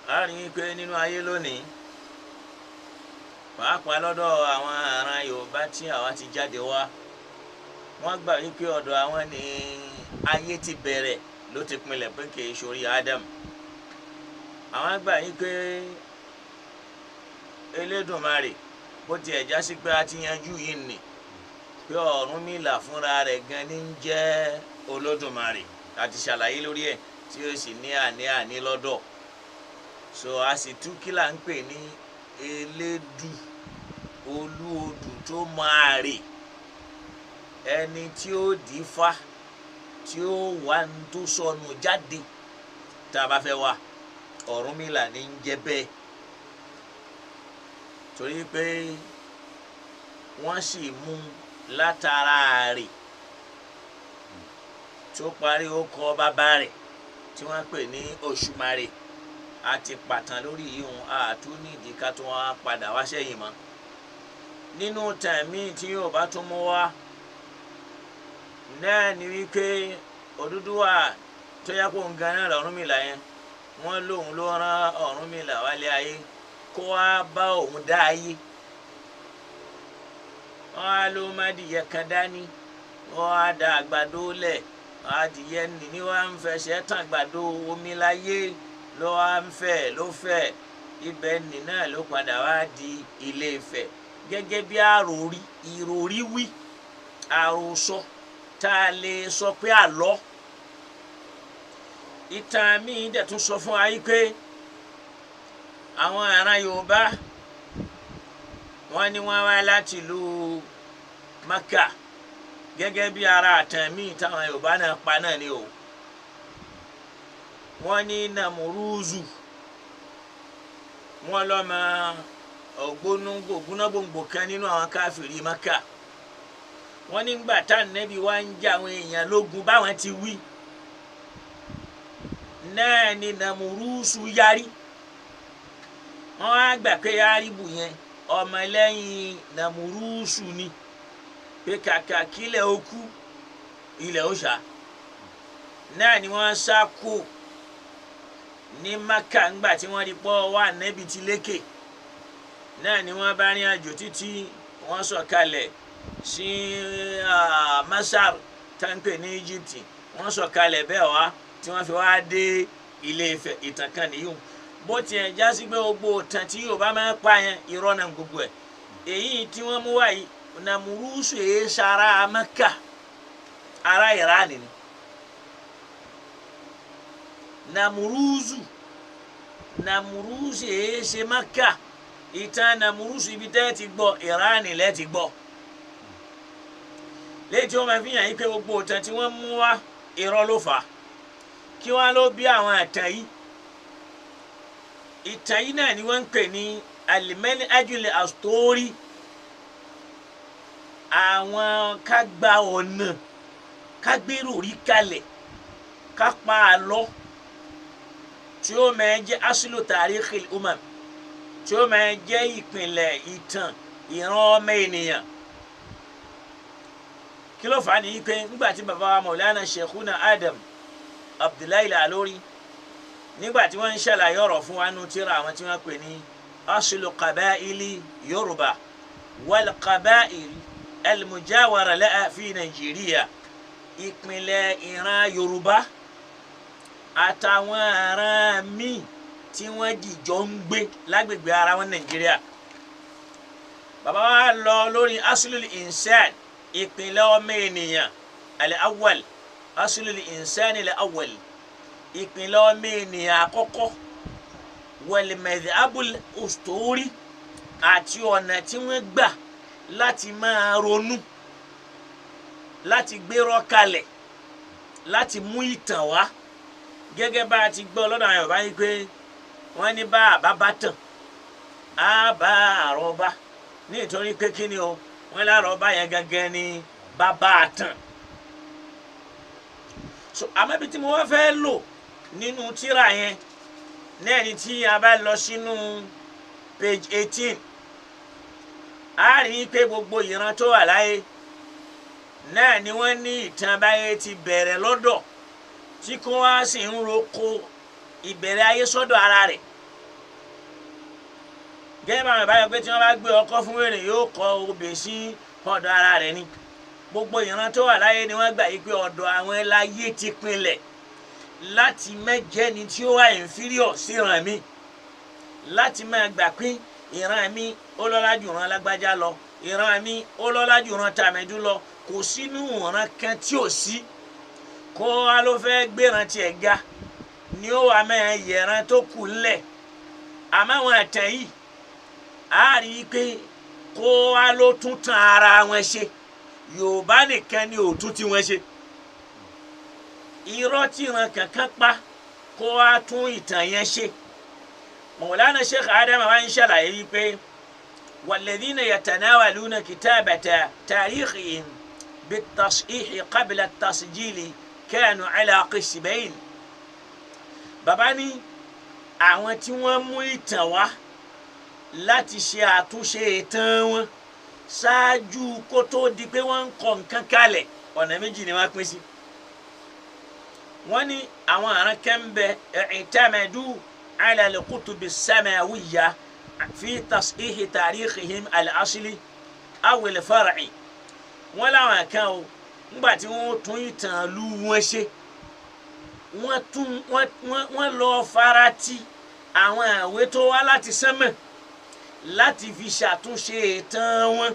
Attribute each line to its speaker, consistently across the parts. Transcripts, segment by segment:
Speaker 1: A rí i pé nínú ayé lónìí, pàápàá lọ́dọ̀ àwọn ará Yorùbá tí àwa ti jáde wá, wọ́n gbà wípé ọ̀dọ̀ àwọn ní ayé ti bẹ̀rẹ̀ ló ti pinlẹ̀ pé kì í ṣorí Adam. Àwọn gbà wípé Elédùmarè, bó tiẹ̀ já sí pé a ti yanjú yìí nì pé Ọ̀rúnmìlà fúnra rẹ̀ gan ní ń jẹ́ Olódùmarè, àti ṣàlàyé lórí ẹ̀ tí ó sì ní àní-àní lọ́dọ̀. So a sì tú kí là ń pè ní Elédù, olú odù tó máa rè, ẹni tí ó dífá tí ó wà ń tó sọnù jáde tá a bá fẹ́ wá, Ọ̀rúnmìlà ní ń jẹ́ bẹ́ẹ̀. Torí pé wọ́n sì mú látara rè tó parí ó kọ bàbá rẹ̀ tí wọ́n pè ní Òṣùmàrè. A ti pàtàn lórí yìí, àtún nídìí ká tó wá padà wá sẹ́yìn mọ́. Nínú tẹ̀mí tí yóò bá tún mú wá náà ni wípé Odùduwà tó yẹ kó ń gan náà lọ́rúnmìlà yẹn, wọ́n lóun ló rán Ọ̀rúnmìlà wálé ayé kó wá bá òun dá ayé. Wọ́n á ló má dìyẹ kan dání, wọ́n á da àgbàdo lẹ̀, adìyẹ nìní wá ń fẹsẹ̀ tàn àgbàdo, omi láyé ló wá ń fẹ̀ ló fẹ̀, ibẹ̀ nì náà ló padà wá di Ilé Ifẹ̀ gẹ́gẹ́ bí àròrí ìròrí wí àròsọ tá a lè sọ pé àlọ́. Ìtàn míì dẹ̀ tún sọ fún wa yìí pé àwọn ará Yorùbá, wọ́n ní wọ́n wá láti ìlú Maka, gẹ́gẹ́ bí ara àtàn míì táwọn Yorùbá náà pa náà ni o. Wọ́n ní Nàmúrúzù, wọ́n lọ́mọ ògbónágbòǹgbò kan nínú àwọn káfìrí Maka. Wọ́n nígbà tá nẹ́bí wá ń jà àwọn èèyàn lógun báwọn ti wí náà ni Nàmúrúsù yarí. Wọ́n á gbà pé yáríbù yẹn ọmọlẹ́yìn Nàmúrúsù ni, pé kàkà kílẹ̀ ó kú ilẹ̀ ó ṣá. Náà ni wọ́n sá kó ní Maka ńgbà tí wọ́n rí pọ́ wà nẹ́bí ti lékè. Náà ni wọ́n bá rìn àjò títí wọ́n sọ̀kalẹ̀ sí Masar táǹpẹ̀ ní Egypt. Wọ́n sọ̀kalẹ̀ bẹ́ẹ̀ wá tí wọ́n fi wá dé Ilé Ifẹ̀. Ìtàn kan nìyí, bó tiẹ̀ já sí pé gbogbo ìtàn tí Yorùbá máa ń pa yẹn, irọ́ náà gbogbo ẹ̀. Èyí tí wọ́n mú wá yìí, Nàmúrúsù èé sara Mẹ́kà, ará Ìránì ni Nàmúrúsù. Nàmúrúsù èé ṣe Mẹ́kà. Ìtàn Nàmúrúsù ibi tẹ́ ti gbọ́, Ìránì lẹ́ ti gbọ́. Léyìí tí wọ́n máa fi hàn yín pé gbogbo ìtàn tí wọ́n mú wá, irọ́ ló fà á. Kí wọ́n ló bí àwọn ìtàn yìí? Ìtàn yìí náà ni wọ́n ń pè ní alimẹ́ni ajulẹ̀ astórí, àwọn ká gba ọ̀nà, ká gbèrò rí kalẹ̀, ká pa àlọ́ tí ó máa jẹ́ aslu tarikhil umam, tí ó máa jẹ́ ìpìlẹ̀ ìtàn ìran ọmọ ènìyàn. Kí ló fà á nìyí pé nígbà tí bàbá wa Maulana Sheikhuna Adam Abdullahi Alori, nígbà tí wọ́n ń ṣàlàyé ọ̀rọ̀ fún wa nù tíra àwọn tí wọ́n pè ní aslu qabaili Yorùbá wal qabail al-mujawara laha fi Nàìjíríà, ìpìlẹ̀ ìran Yorùbá àtàwọn ìran míì tí wọ́n jìjọ ń gbé lágbègbè ara wọn Nàìjíríà. Bàbá wa lọ lórí aslul insan, ìpìlẹ̀ ọmọ ènìyàn al-awwal, aslul insan al-awwal, ìpìlẹ̀ ọmọ ènìyàn àkọ́kọ́, wal madhhabul usturi, àti ọ̀nà tí wọ́n gbà láti máa ronú, láti gbérọ́ kalẹ̀, láti mú ìtàn wá. Gẹ́gẹ́ bá a ti gbọ́ lọ́dọ̀ àwọn Yorùbá yìí pé wọ́n ní bá àbá bá tàn á bá àrọ́bá, nítorí pé kí ni o, wọ́n lárọ́bá yẹn gangan ni bàbá àtàn. So àmọ́ ibi tí mo wá fẹ́ lò nínú tírà yẹn náà ni tí a bá lọ sínú page 18, a rí i pé gbogbo ìran tó wà láyé náà ni wọ́n ní ìtàn báyé ti bẹ̀rẹ̀ lọ́dọ̀ tí kò wá sì ń roko ìbẹ̀rẹ̀ ayé sọ́dọ̀ ara rẹ̀. Gẹ́gẹ́ bá wọn báyọ̀ pé tí wọ́n bá gbé ọkọ́ fún wèrè yóò kọ obè sí ọ̀dọ̀ ara rẹ̀ ni. Gbogbo ìran tó wà láyé ni wọ́n gbà yí pé ọ̀dọ̀ àwọn láyé ti pinlẹ̀ láti mẹ́jẹ́ni tí ó wà inferior sí ìran mi, láti máa gbà pé ìran mi ó lọ́lá jù ìran lágbájá lọ, ìran mi ó lọ́lá jù ìran tàmẹ́dú lọ. Kò sínú ìran kan tí ò sí. Kó wa ló fẹ́ gbéran tiẹ̀ ga ni ó wà máa yẹ̀ran tó kù ńlẹ̀. Àmọ́ àwọn àtẹ̀ yìí a rí i pé kó wa ló tún tan ara wọn ṣe. Yorùbá nìkan ni òtún tí wọ́n ṣe. Irọ́ tí ìran kankan pa kó wa tún ìtàn yẹn ṣe. Mawlana Sheikh Adam wa ń ṣàlàyé wípé walladhina yatanawaluna kitabata tarikhihim bitashihi qabla tasjili kanu ala qismayn. Bàbá ní àwọn tí wọ́n mú ìtàn wá láti ṣe àtúnṣe ìtàn wọn ṣáájú kó tó di pé wọ́n ń kọ nǹkan kalẹ̀, ọ̀nà méjì ni wọ́n pín sí. Wọ́n ní àwọn àrùn kẹ́ńbẹ́ i'tamadu ala al-kutubi as-samawiyya fi tashihi tarikhihim al-asli aw al-far'i. Wọ́n láwọn kan o, ńgbà tí wọ́n tún ìtàn lu wọn ṣe, wọ́n tún wọ́n lọ farati àwọn àwé tó wá láti sánmọ̀ láti fi ṣàtúnṣe ìtàn wọn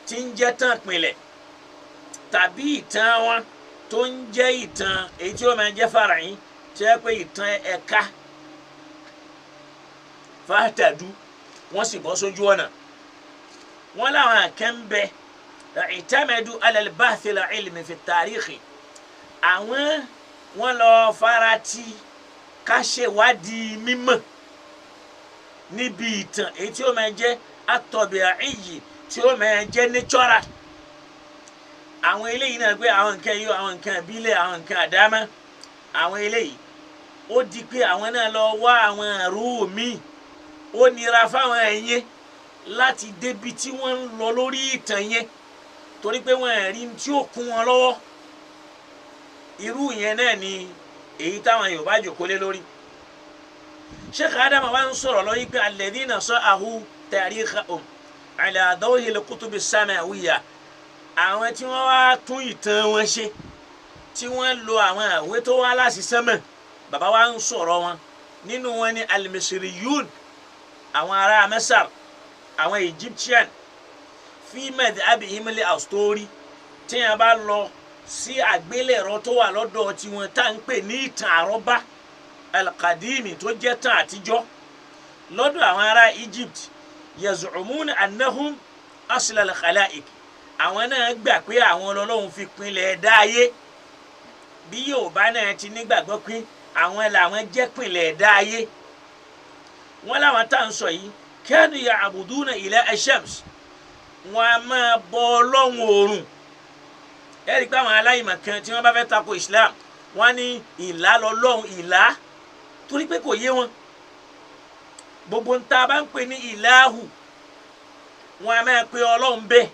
Speaker 1: tí ń jẹ́ tàn pinlẹ̀, tàbí ìtàn wọn tó ń jẹ́ ìtàn èyí tí ó máa jẹ́ farahin, tí ó yẹ pé ìtàn ẹ̀ka fàtàdú, wọ́n sì bọ́ sójú ọ̀nà. Wọ́n láwọn àkẹ́ńbẹ́ i'tamadu ala al-bahth al-ilmi fi at-tarikh. Àwọn wọ́n lọ farati ká ṣèwádìí mímọ̀ níbi ìtàn èyí tí ó máa jẹ́ at-tabi'i, tí ó máa jẹ́ natural. Àwọn eléyìí náà pé àwọn nǹkan yìí, àwọn nǹkan ìbílẹ̀, àwọn nǹkan àdámọ́, àwọn eléyìí ó di pé àwọn náà lọ wá àwọn àrò míì. Ó nira fáwọn ẹ̀yẹn láti débi tí wọ́n ń lọ lórí ìtàn yẹn, torí pé wọ́n rí tí ó kún wọn lọ́wọ́. Irú yẹn náà ni èyí táwọn Yorùbá jòkó lé lórí. Sheikh Adam wa ń sọ̀rọ̀ lọ yìí pé alladhina sa'ahu tarikhahum ala dawhil kutubi samawiyya. Àwọn tí wọ́n wá tún ìtàn wọn ṣe, tí wọ́n lo àwọn àwé tó wá láti sánmọ̀, bàbá wa ń sọ̀rọ̀ wọn. Nínú wọn ni al-Misriyun, àwọn ará Masar, àwọn Egyptian, fi madhhabihim al-astori. Tí wọ́n bá lọ sí àgbélẹ̀rọ tó wà lọ́dọ̀ tiwọn tá à ń pè ní ìtàn àrọ́bá al-qadimi tó jẹ́ tàn àtijọ́ lọ́dọ̀ àwọn ará Egypt, yaz'umuna annahum asl al-khalaiq. Àwọn náà gbà pé àwọn Ọlọ́run fi pinlẹ̀ ẹ̀dá ayé. Bí Yorùbá náà ti nígbàgbọ́ pé àwọn làwọn jẹ́ pinlẹ̀ ẹ̀dá ayé. Wọ́n láwọn tá à ń sọ yìí kanu ya'buduna ila ash-shams, wọ́n á máa bọ Ọlọ́run oòrùn. Ẹ rí i pé àwọn aláìmọ̀ kan tí wọ́n bá fẹ́ tako Islam, wọ́n ní ìlà lọ́lọ́run, ìlà, torí pé kò yé wọn. Gbogbo ń ta bá ń pè ní ìlàhù, wọ́n á máa pe Ọlọ́run bẹ́ẹ̀,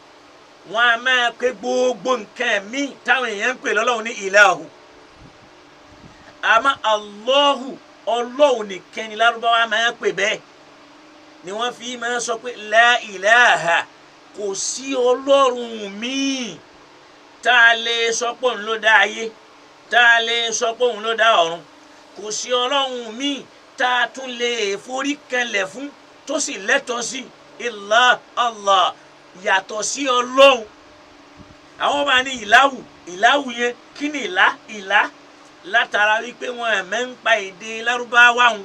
Speaker 1: wọ́n á máa pe gbogbo nǹkan míì táwọn èèyàn ń pè lọ́lọ́run ní ìlàhù. Àmọ́ Allahu, Ọlọ́run nìkan ni Lárúbáwá máa ń pè bẹ́ẹ̀, ni wọ́n fi máa ń sọ pé la ilaha, kò sí Ọlọ́run míì tá a lè sọ pé òun ló dá ayé, tá a lè sọ pé òun ló dá ọ̀run. Kò sí Ọlọ́run míì tá a tún lè forí kanlẹ̀ fún tó sì lẹ́tọ̀ọ́ sí illa Allah, yàtọ̀ sí Ọlọ́run. Àwọn máa ní ìláwù, ìláwù yẹn kí ni ìlà? Ìlà látara wípé wọn ẹ̀mẹ́ ń pa èdè Lárúbáwá wọn.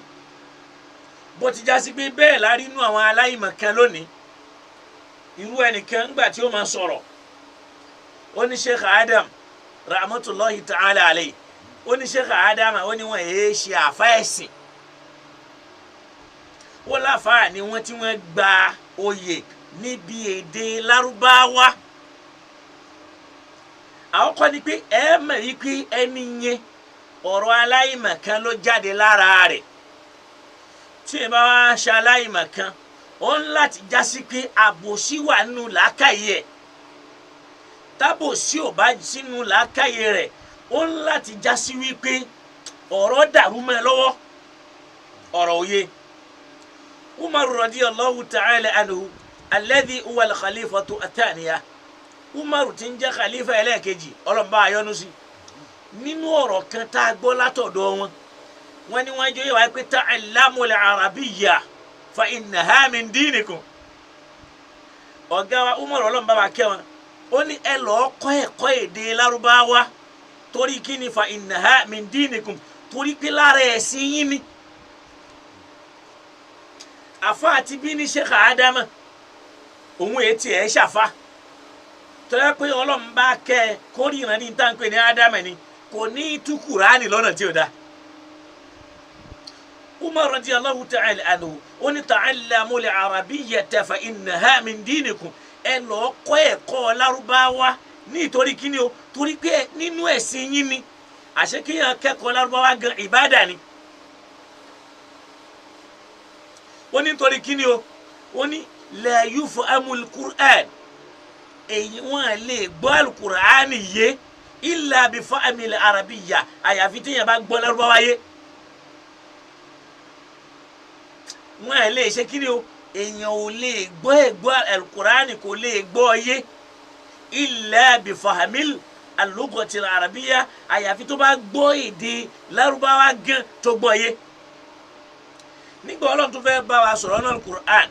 Speaker 1: Bó ti já sí pé bẹ́ẹ̀ la rí inú àwọn aláìmọ̀ kan lónìí. Irú ẹnìkan ńgbà tí ó máa sọ̀rọ̀, ó ní Sheikh Adam rahmatulahi ta'ala alayhi, ó ní Sheikh Adam, ó ní wọn èé ṣe àfa ẹ̀sìn. Ó láfàá ni wọ́n tí wọ́n gba oyè níbi èdè Lárúbáwá. Àwọn kọ́ ni pé ẹ mọ̀ wípé ẹni yẹn ọ̀rọ̀ aláìmọ̀ kan ló jáde lára rẹ̀. Tí ẹ bá wá ṣe aláìmọ̀ kan, ó ń láti jásí pé àbòsí wà nínú làákàyè ẹ̀. Tábòsí ò bá sínú làákàyè rẹ̀, ó ń láti jásí wípé ọ̀rọ̀ dàrú mọ́ ẹ lọ́wọ́, ọ̀rọ̀ òye. Umar radiyallahu ta'ala anhu alladhi huwa al-khalifatu athaniya, Umar tí ń jẹ́ khalifa ẹlẹ́ẹ̀kejì, ọlọ́mọba ayọ́nu sí. Nínú ọ̀rọ̀ kan tá a gbọ́ látọ̀dọ̀ wọn, wọ́n ní wọ́n jẹ́ yẹ wá pé ta'allamul arabiyya fa innaha min dinikum. Ọ̀gá wa Umar ọlọ́mọba wa kẹ́ wọn, ó ní ẹ lọ́ọ́ kọ́ ẹ̀kọ́ èdè Lárúbáwá, torí kí ni? Fa innaha min dinikum, torí pé lára ẹ̀sìn yín ni. Àfa àti bí ní Sheikh Adama òun ètí ẹ̀ ṣàfa tọ́lá pé Ọlọ́run bá kẹ́ ẹ kórìíra ní táǹpẹ̀ ní Adama ni kò ní tú Kùránì lọ́nà tí ò da. Umar radiyallahu ta'ala anhu ó ní ta'allamul arabiyyata fa innaha min dinikum, ẹ lọ́ọ́ kọ́ ẹ̀kọ́ Lárúbáwá nítorí kíni o, torí pé nínú ẹ̀sìn yín ni. Àṣé kéèyàn kẹ́kọ̀ọ́ Lárúbáwá gan ìbádà ni. Ó ní torí kíni o, ó ní la yufhamul Qur'an, èyí wọn lè gbọ́ alukur'an yé illa bi fahmil arabiyya, àyàfi téèyàn bá gbọ́ Lárúbáwá yé. Wọn lè ṣe kíni o, èèyàn ò lè gbọ́ ẹ̀gbọ́ alukur'an, kò lè gbọ́ yé illa bi fahmil al-lughati al-arabiyya, àyàfi tó bá gbọ́ èdè Lárúbáwá gan tó gbọ́ yé. Nígbà Ọlọ́run tó fẹ́ bá wa sọ̀rọ̀ náà Qur'an,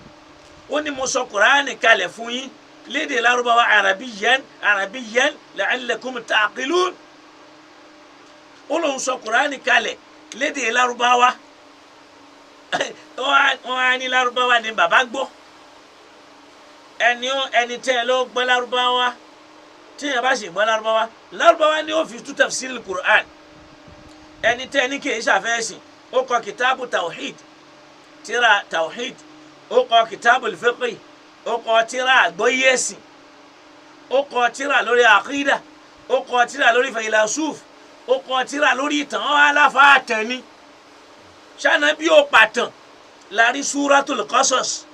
Speaker 1: ó ní mo sọ Qur'an kalẹ̀ fún yín lédè Lárúbáwá arabiyyan arabiyyan la'allakum ta'qilun. Ó lóun sọ Qur'an kalẹ̀ lédè Lárúbáwá, wọ́n á ní Lárúbáwá ni bàbá gbọ́. Ẹni tẹ́ ẹ ló gbọ́ Lárúbáwá, tíyẹn bá sì gbọ́ Lárúbáwá, Lárúbáwá ni ó fi tú tafsir Qur'an. Ẹni tẹ́ ẹ ní kì í ṣàfẹ́sìn, ó kọ kìtàbù tawhid, tírà tawhid, ó kọ kìtàbù fiqh, ó kọ tírà àgbọ́yé ẹ̀sìn, ó kọ tírà lórí àkídà, ó kọ tírà lórí fàyílàsúf, ó kọ tírà lórí ìtàn aláfàátàn ni. Ṣáná bí ó pàtàn lárí Suratul Qasas.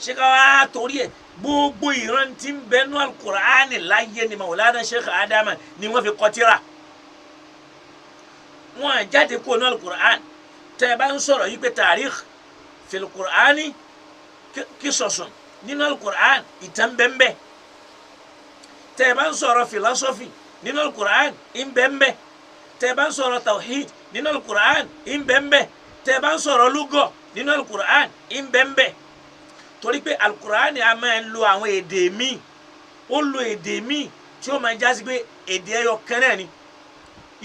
Speaker 1: Ṣé ká wá torí ẹ gbogbo ìran tí ń bẹnu alukur'ani láyé ni Maulana Sheikh Adama ni wọ́n fi kọ tírà. Wọ́n jáde kó nu alukur'an. Tẹ́ ẹ bá ń sọ̀rọ̀ yìí pé tarikh fil kur'ani kísọ̀sùn nínú alukur'an ìtàn bẹ́ńbẹ́. Tẹ́ ẹ bá ń sọ̀rọ̀ philosophy nínú alukur'an ìbẹ́ńbẹ́. Tẹ́ ẹ bá ń sọ̀rọ̀ tawhid nínú alukur'an ìbẹ́ńbẹ́. Tẹ́ ẹ bá ń sọ̀rọ̀ lúgọ̀ nínú alukur'an ìbẹ́ńbẹ́. Torí pé alukur'an a máa ń lo àwọn èdè míì, ó lo èdè míì tí ó máa jásí pé èdè ẹyọ kan náà ni,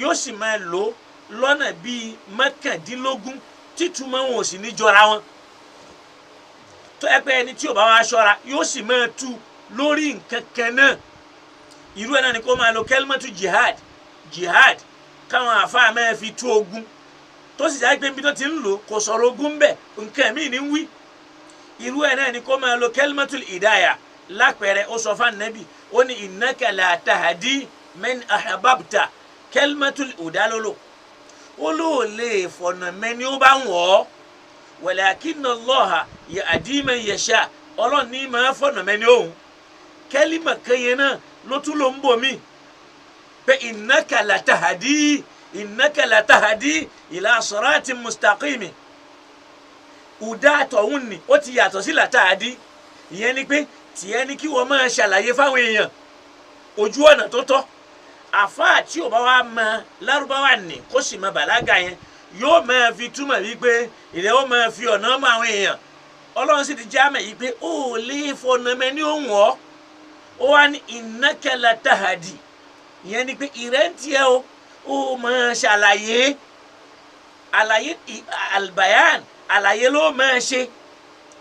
Speaker 1: yóò sì máa lò lọ́nà bíi 19 títúmọ̀ wọn ò sì ní jọra wọn. Tó ẹ pé ẹni tí ò bá wá ṣọ́ra yóò sì máa tú lórí nǹkan kan náà. Irú ẹ̀ náà ni kó máa lo kẹ́límọ́tù jihad, jihad káwọn àfáà máa fi tú ogun, tó sì jáde pé níbi tó ti ń lò kò sọ̀rọ̀ ogun bẹ́ẹ̀, nǹkan míì ní wí. Irú ẹ̀ náà ni kó máa lo kẹ́límọ́tù ìdáyà. Lápẹẹrẹ ó sọ fún Ànábì, ó ní innaka la tahdi man ahbabta, kẹ́límọ́tù ìdálólò, ó lóò lè fọ̀nà mẹ́ni ó bá wọ̀ ọ́, walakinna Allaha yahdi man yasha, Ọlọ́run ní máa fọ̀nà mẹ́ni òun. Kẹ́límà kẹyẹ náà ló tún ló ń bò mí pé innaka latahdi, innaka latahdi ila siratin mustaqimi. Ùdá àtọ̀hún ni ó ti yàtọ̀ sí latahdi. Ìyẹn ni pé tìyẹn ni kí wọ́n máa ṣàlàyé fáwọn èèyàn ojú ọ̀nà tó tọ́. Àfáà tí ò bá wá mọ Lárúbáwá ní kó sì mọ bàlágà yẹn, yóò máa fi túmọ̀ wípé ìrẹ́ ó máa fi ọ̀nà mọ àwọn èèyàn. Ọlọ́run sì ti já mẹ́ yìí pé ó lè fọ̀nà mẹ́ ní òun ọ́. Ó wá ní innaka latahdi, ìyẹn ni pé ìrẹ́ ń tiẹ̀ o, ó máa ṣàlàyé, àlàyé albayan, àlàyé ló máa ṣe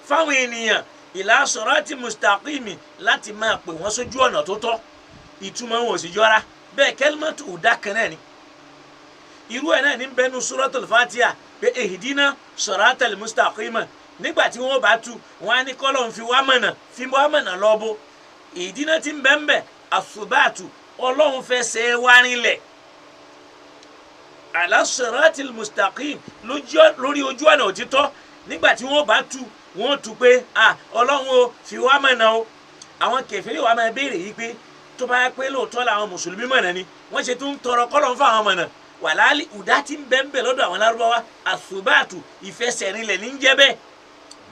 Speaker 1: fáwọn ènìyàn ila sirati mustaqimi, láti máa pè wọ́n sójú ọ̀nà tó tọ́. Ìtumọ̀ wọn ò sì jọra bẹ́ẹ̀, kẹ́límọ́tù ọ̀dà kan náà ni. Irú ẹ̀ náà ní bẹ́nu Suratul Fatiha pé ihdina siratal mustaqima. Nígbà tí wọ́n bá tu wọ́n á ní kọ́lọ̀ ń fi wá mọ̀nà, fi wá mọ̀nà lọ́bọ̀. Ìdínà tí ń bẹ́ẹ̀ bẹ́ẹ̀ àfùbáàtù, Ọlọ́run fẹsẹ̀ wá rinlẹ̀ ala siratil mustaqim, lórí ojú ọ̀nà òtítọ́. Nígbà tí wọ́n bá tu wọ́n tu pé Ọlọ́run o fi wá mọ̀nà o. Àwọn kèfèrí wa máa béèrè yìí pé tó bá yẹ pé lóòótọ́ làwọn mùsùlùmí mọ̀nà ni wọ́n ṣe tún tọrọ kọ́lọ̀ ń fa àwọn mọ̀nà. Wàláàlì ùdá tí ń bẹ́ ń bẹ̀ lọ́dọ̀ àwọn Lárúbáwá, àṣùbàtù ìfẹsẹ̀rinlẹ̀ ní ń jẹ́ bẹ́ẹ̀.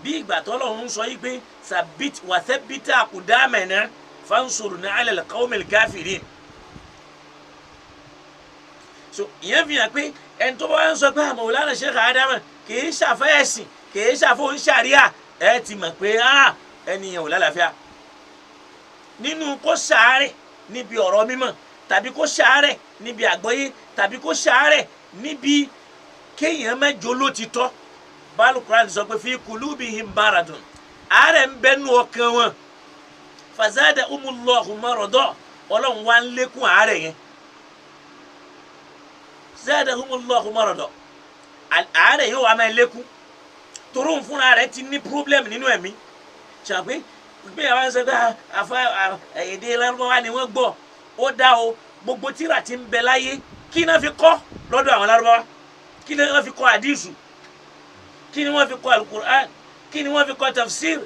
Speaker 1: Bí ìgbà tọ́lọ́run ń sọ yìí pé sabit wa thabbita aqdamana fansurna ala al-qawmil kafirin. So ìyẹn fi hàn pé ẹni tó bá wá ń sọ pé Mawlana Sheikh Adama kìí ṣàfẹ́ ẹ̀sìn, kìí ṣàfẹ́ oníṣàríà, ẹ ti mọ̀ pé ẹni yẹn ò lálàáfíà. Nínú kó ṣàárẹ̀ níbi ọ̀rọ̀ mímọ̀, tàbí kó ṣàárẹ̀ níbi àgbọ́yé, tàbí kó ṣàárẹ̀ níbi kéèyàn mẹ́jọ ló ti tọ́. Báàlù Kúránì sọ pé fi kulubihim maradun, àárẹ̀ ń bẹ́nu ọkàn wọn. Fazada umullahu marada, ọlọ́run wá ń lékún àárẹ̀ yẹn. Zada umullahu marada, àárẹ̀ yóò wá máa lékún toró ń fúnra rẹ̀ ti ní problem nínú ẹ̀mí. Ṣàpé pé àwọn sọ pé àfa èdè Lárúbáwá ni wọ́n gbọ́, ó dá o. Gbogbo tíra ti ń bẹ láyé, kí náà fi kọ́ lọ́dọ̀ àwọn Lárúbáwá? Kí ni wọ́n fi kọ́ àdísù? Kí ni wọ́n fi kọ́ alukur'an? Kí ni wọ́n fi kọ́ tafsir?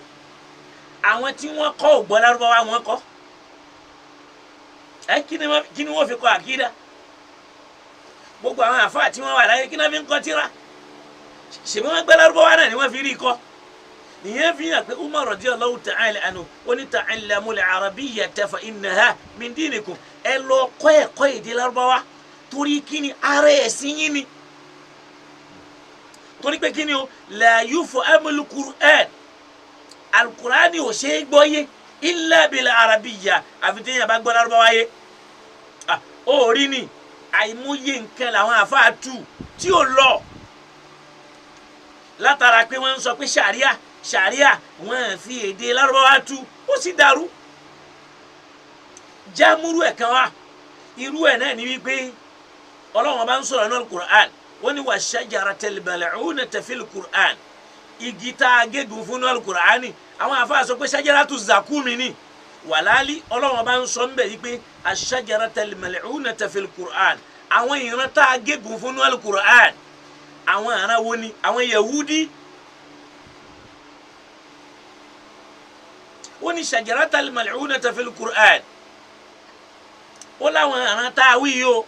Speaker 1: Àwọn tí wọ́n kọ́ ò gbọ́ Lárúbáwá wọ́n kọ́. Ẹ kí ni wọ́n fi kọ́ àkídà? Gbogbo àwọn àfáà tí wọ́n wà láyé, kí náà fi ń kọ́ tíra? Ṣèbí wọ́n gbẹ́ Lárúbáwá náà ni wọ́n fi rí kọ́. Ìyẹn fi hàn pé Umar radiyallahu ta'ala anhu ó ní ta'allamul arabiyyata fa innaha min dinikum. Ẹ lọ kọ́ ẹ̀kọ́ èdè Lárúbáwá torí kí ni ara ẹ̀sìn yín ni. Torí pé kí ni o, la yufhamul Qur'an, alukur'ani ò ṣe é gbọ́ yé illa bil arabiyya, àfi téèyàn bá gbọ́ Lárúbáwá yé. Ó rí ni àìmọye nǹkan làwọn àfáà tú tí ò lọ látara pé wọ́n ń sọ pé ṣàríà ṣàríà, wọ́n fi èdè Lárúbáwá tú, ó sì dàrú. Jámúrú ẹ̀ kan wá, irú ẹ̀ náà ni wípé Ọlọ́run bá ń sọ̀rọ̀ nínú Qur'an, wọ́n ní wa shajaratal mal'unata fil Qur'an, igi tá a gégùn fún nínú Qur'an. Àwọn àfáà sọ pé shajaratu zakumi ni wàlálí. Ọlọ́run bá ń sọ ń bẹ̀ yí pé ash-shajaratal mal'unata fil Qur'an, àwọn ìran tá a gégùn fún nínú Qur'an, àwọn ará wo ni? Àwọn Yahudi. Ó ní shajaratal mal'unata fil Qur'an, ó láwọn ará tá a wí yìí o,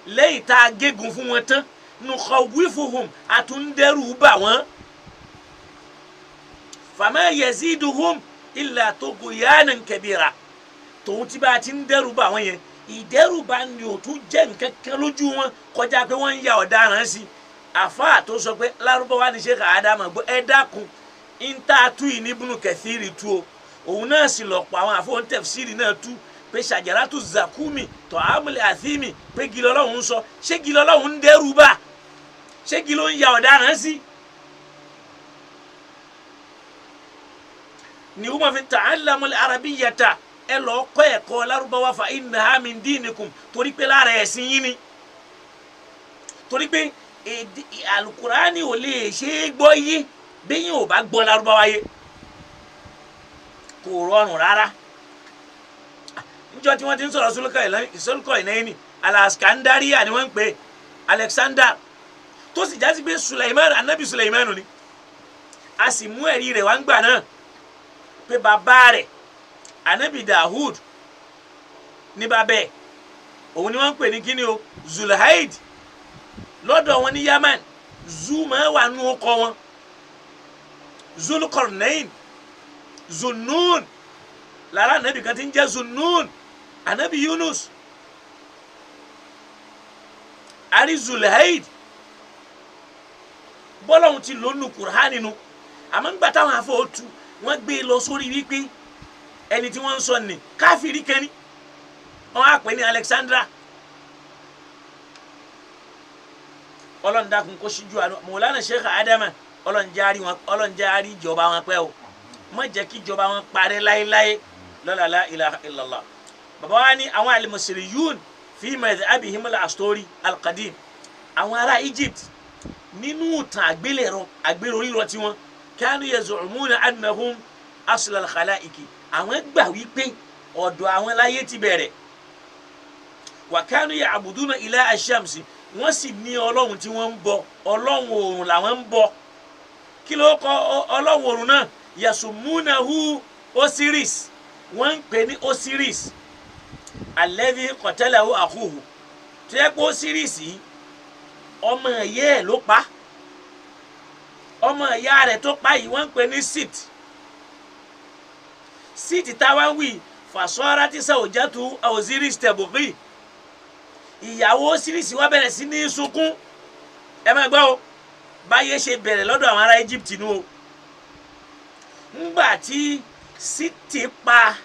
Speaker 1: lẹ́yìn tá a gégùn fún wọn tán, nukhawifuhum, àtúndẹ́rù bà wọ́n, fama yaziduhum illa tughyanan kabira. Tòun tí bá a ti ń dẹ́rù bà wọ́n yẹn, ìdẹ́rùbà ni ò tún jẹ́ nǹkan kan lójú wọn kọjá pé wọ́n ń ya ọ̀daràn sí i. Àfáà tó sọ pé Lárúbáwá ni Sheikh Adama gbọ́, ẹ dákun, ń tá a tú yìí ní Ibnu Kathiri tú o, òun náà sì lọ̀pọ̀ àwọn àfọwọ́n tafsiri náà tú pé ṣàjàràtú zakumi tọ́hámùlẹ̀ àthímì, pé gilọ́ lọ́hùn ń sọ, ṣé gilọ́ lọ́hùn ń dẹ́rù bà? Ṣé gilọ́ ń ya ọ̀daràn sí? Ni wọ́n fi ta'allamul arabiyyata, ẹ lọ kọ́ ẹ̀kọ́ Lárúbáwá fa innaha min dinikum, torí pé lára ẹ̀sìn yín ni. Torí pé èdè alukurani ò lè ṣe é gbọ́ yé bẹ́yìn ò bá gbọ́ Lárúbáwá yé, kò rọrùn rárá. Níjọ́ tí wọ́n ti ń sọ̀rọ̀ sólùkọ́ ìnáyìí Aláskandaria ni wọ́n ń pè Alexander, tó sì jásí pé Suleiman, anabi Suleiman ni. A sì mú ẹ̀rí rẹ̀ wá ń gbà náà pé bàbá rẹ̀ anabi Dahud ní bàbá ẹ̀, òun ni wọ́n ń pè ní kíni o, Zulhaid. Lọ́dọ̀ wọn ní Yaman, zuma wà nù ọkọ wọn, Zulqarnain, Zunnun, lára anabi kan ti ń jẹ́ Zunnun, anabi Yunus, ari Zulhaid. Bọ́lá òun ti lónú Kùránì nu, àmọ́ ńgbà táwọn afọ tu wọ́n gbé e lọ sórí wípé ẹni tí wọ́n ń sọ ní káfíìrì kẹ́ni, wọ́n á pè ní Alexandra. Ọlọ́run dákun kó síjú àánú Mawlana Sheikh Adama, Ọlọ́run jẹ́ àárí ìjọba wọn pẹ́ o, má jẹ́ kí ìjọba wọn parẹ́ láéláé lọ́la la ilaha illallah. Bàbá wa ní àwọn al-Misriyun fi madhhabihim al-astori al-qadim, àwọn ará Egypt nínú ìtàn àgbélẹ̀rọ àgbélórírọ tiwọn, kanu yaz'umuna annahum asla al-khalaiki, àwọn gbà wípé ọ̀dọ̀ àwọn láyé ti bẹ̀rẹ̀. Wa kanu ya'buduna ilaha ash-shamsi, wọ́n sì ní ọlọ́run tí wọ́n ń bọ, ọlọ́run oòrùn làwọn ń bọ. Kí ló kọ ọlọ́run oòrùn náà? Yasumunahu Osiris, wọ́n ń pè ní Osiris alladhi qatalahu akhuhu, tó yẹ pé Osiris yìí ọmọ ẹ̀yẹ́ ẹ̀ ló pa, Ọmọ ìyá rẹ̀ tó pa yìí wọ́n ń pè ní Sit. Sit táwa ń wí fàṣọ́ra tí sàwùjẹ́tù Osiris tẹ̀bùkì. Ìyàwó Osiris wá bẹ̀rẹ̀ sí ní sunkún. Ẹ máa gbọ́ o, báyé ṣe bẹ̀rẹ̀ lọ́dọ̀ àwọn ará Egypt nù o. Ńgbà tí Sit pa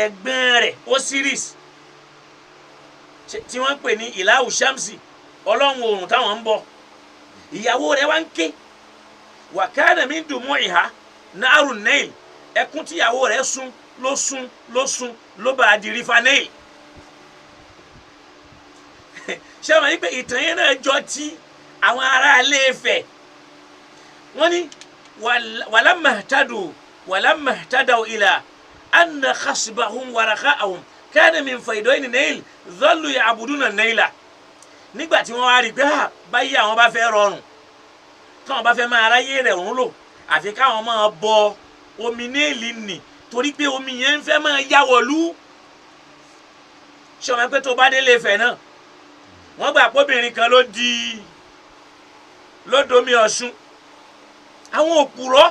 Speaker 1: ẹ̀gbọ́n rẹ̀ Osiris tí wọ́n ń pè ní Ìlàhù Shamsi, ọlọ́run oòrùn táwọn ń bọ̀, ìyàwó rẹ̀ wá ń ké. Wàkánà mi dùn mọ́ ìhà náàrú Nile, ẹkún tíyàwó rẹ̀ sun ló sun ló sun ló bá a di river Nile. Ṣé wọ́n yí pé ìtàn yẹn náà jọ ti àwọn ará ilé Ifẹ̀? Wọ́n ní walamma ihtadaw ila anna khasbahum wa rakha'ahum kana min faydayn Nile dhallu ya'buduna Nila. Nígbà tí wọ́n wá rí i pé báyìí àwọn bá fẹ́ rọrùn, káwọn bá fẹ́ máa ráyè rẹ̀ rún lò, àfi káwọn máa bọ omi Níìlì nì, torí pé omi yẹn ń fẹ́ máa yá wọ̀lú. Ṣé ọmọ pé tó bá délé Ifẹ̀ náà, wọ́n gbà pé obìnrin kan ló di lódomi Ọ̀ṣun. Àwọn òpùrọ́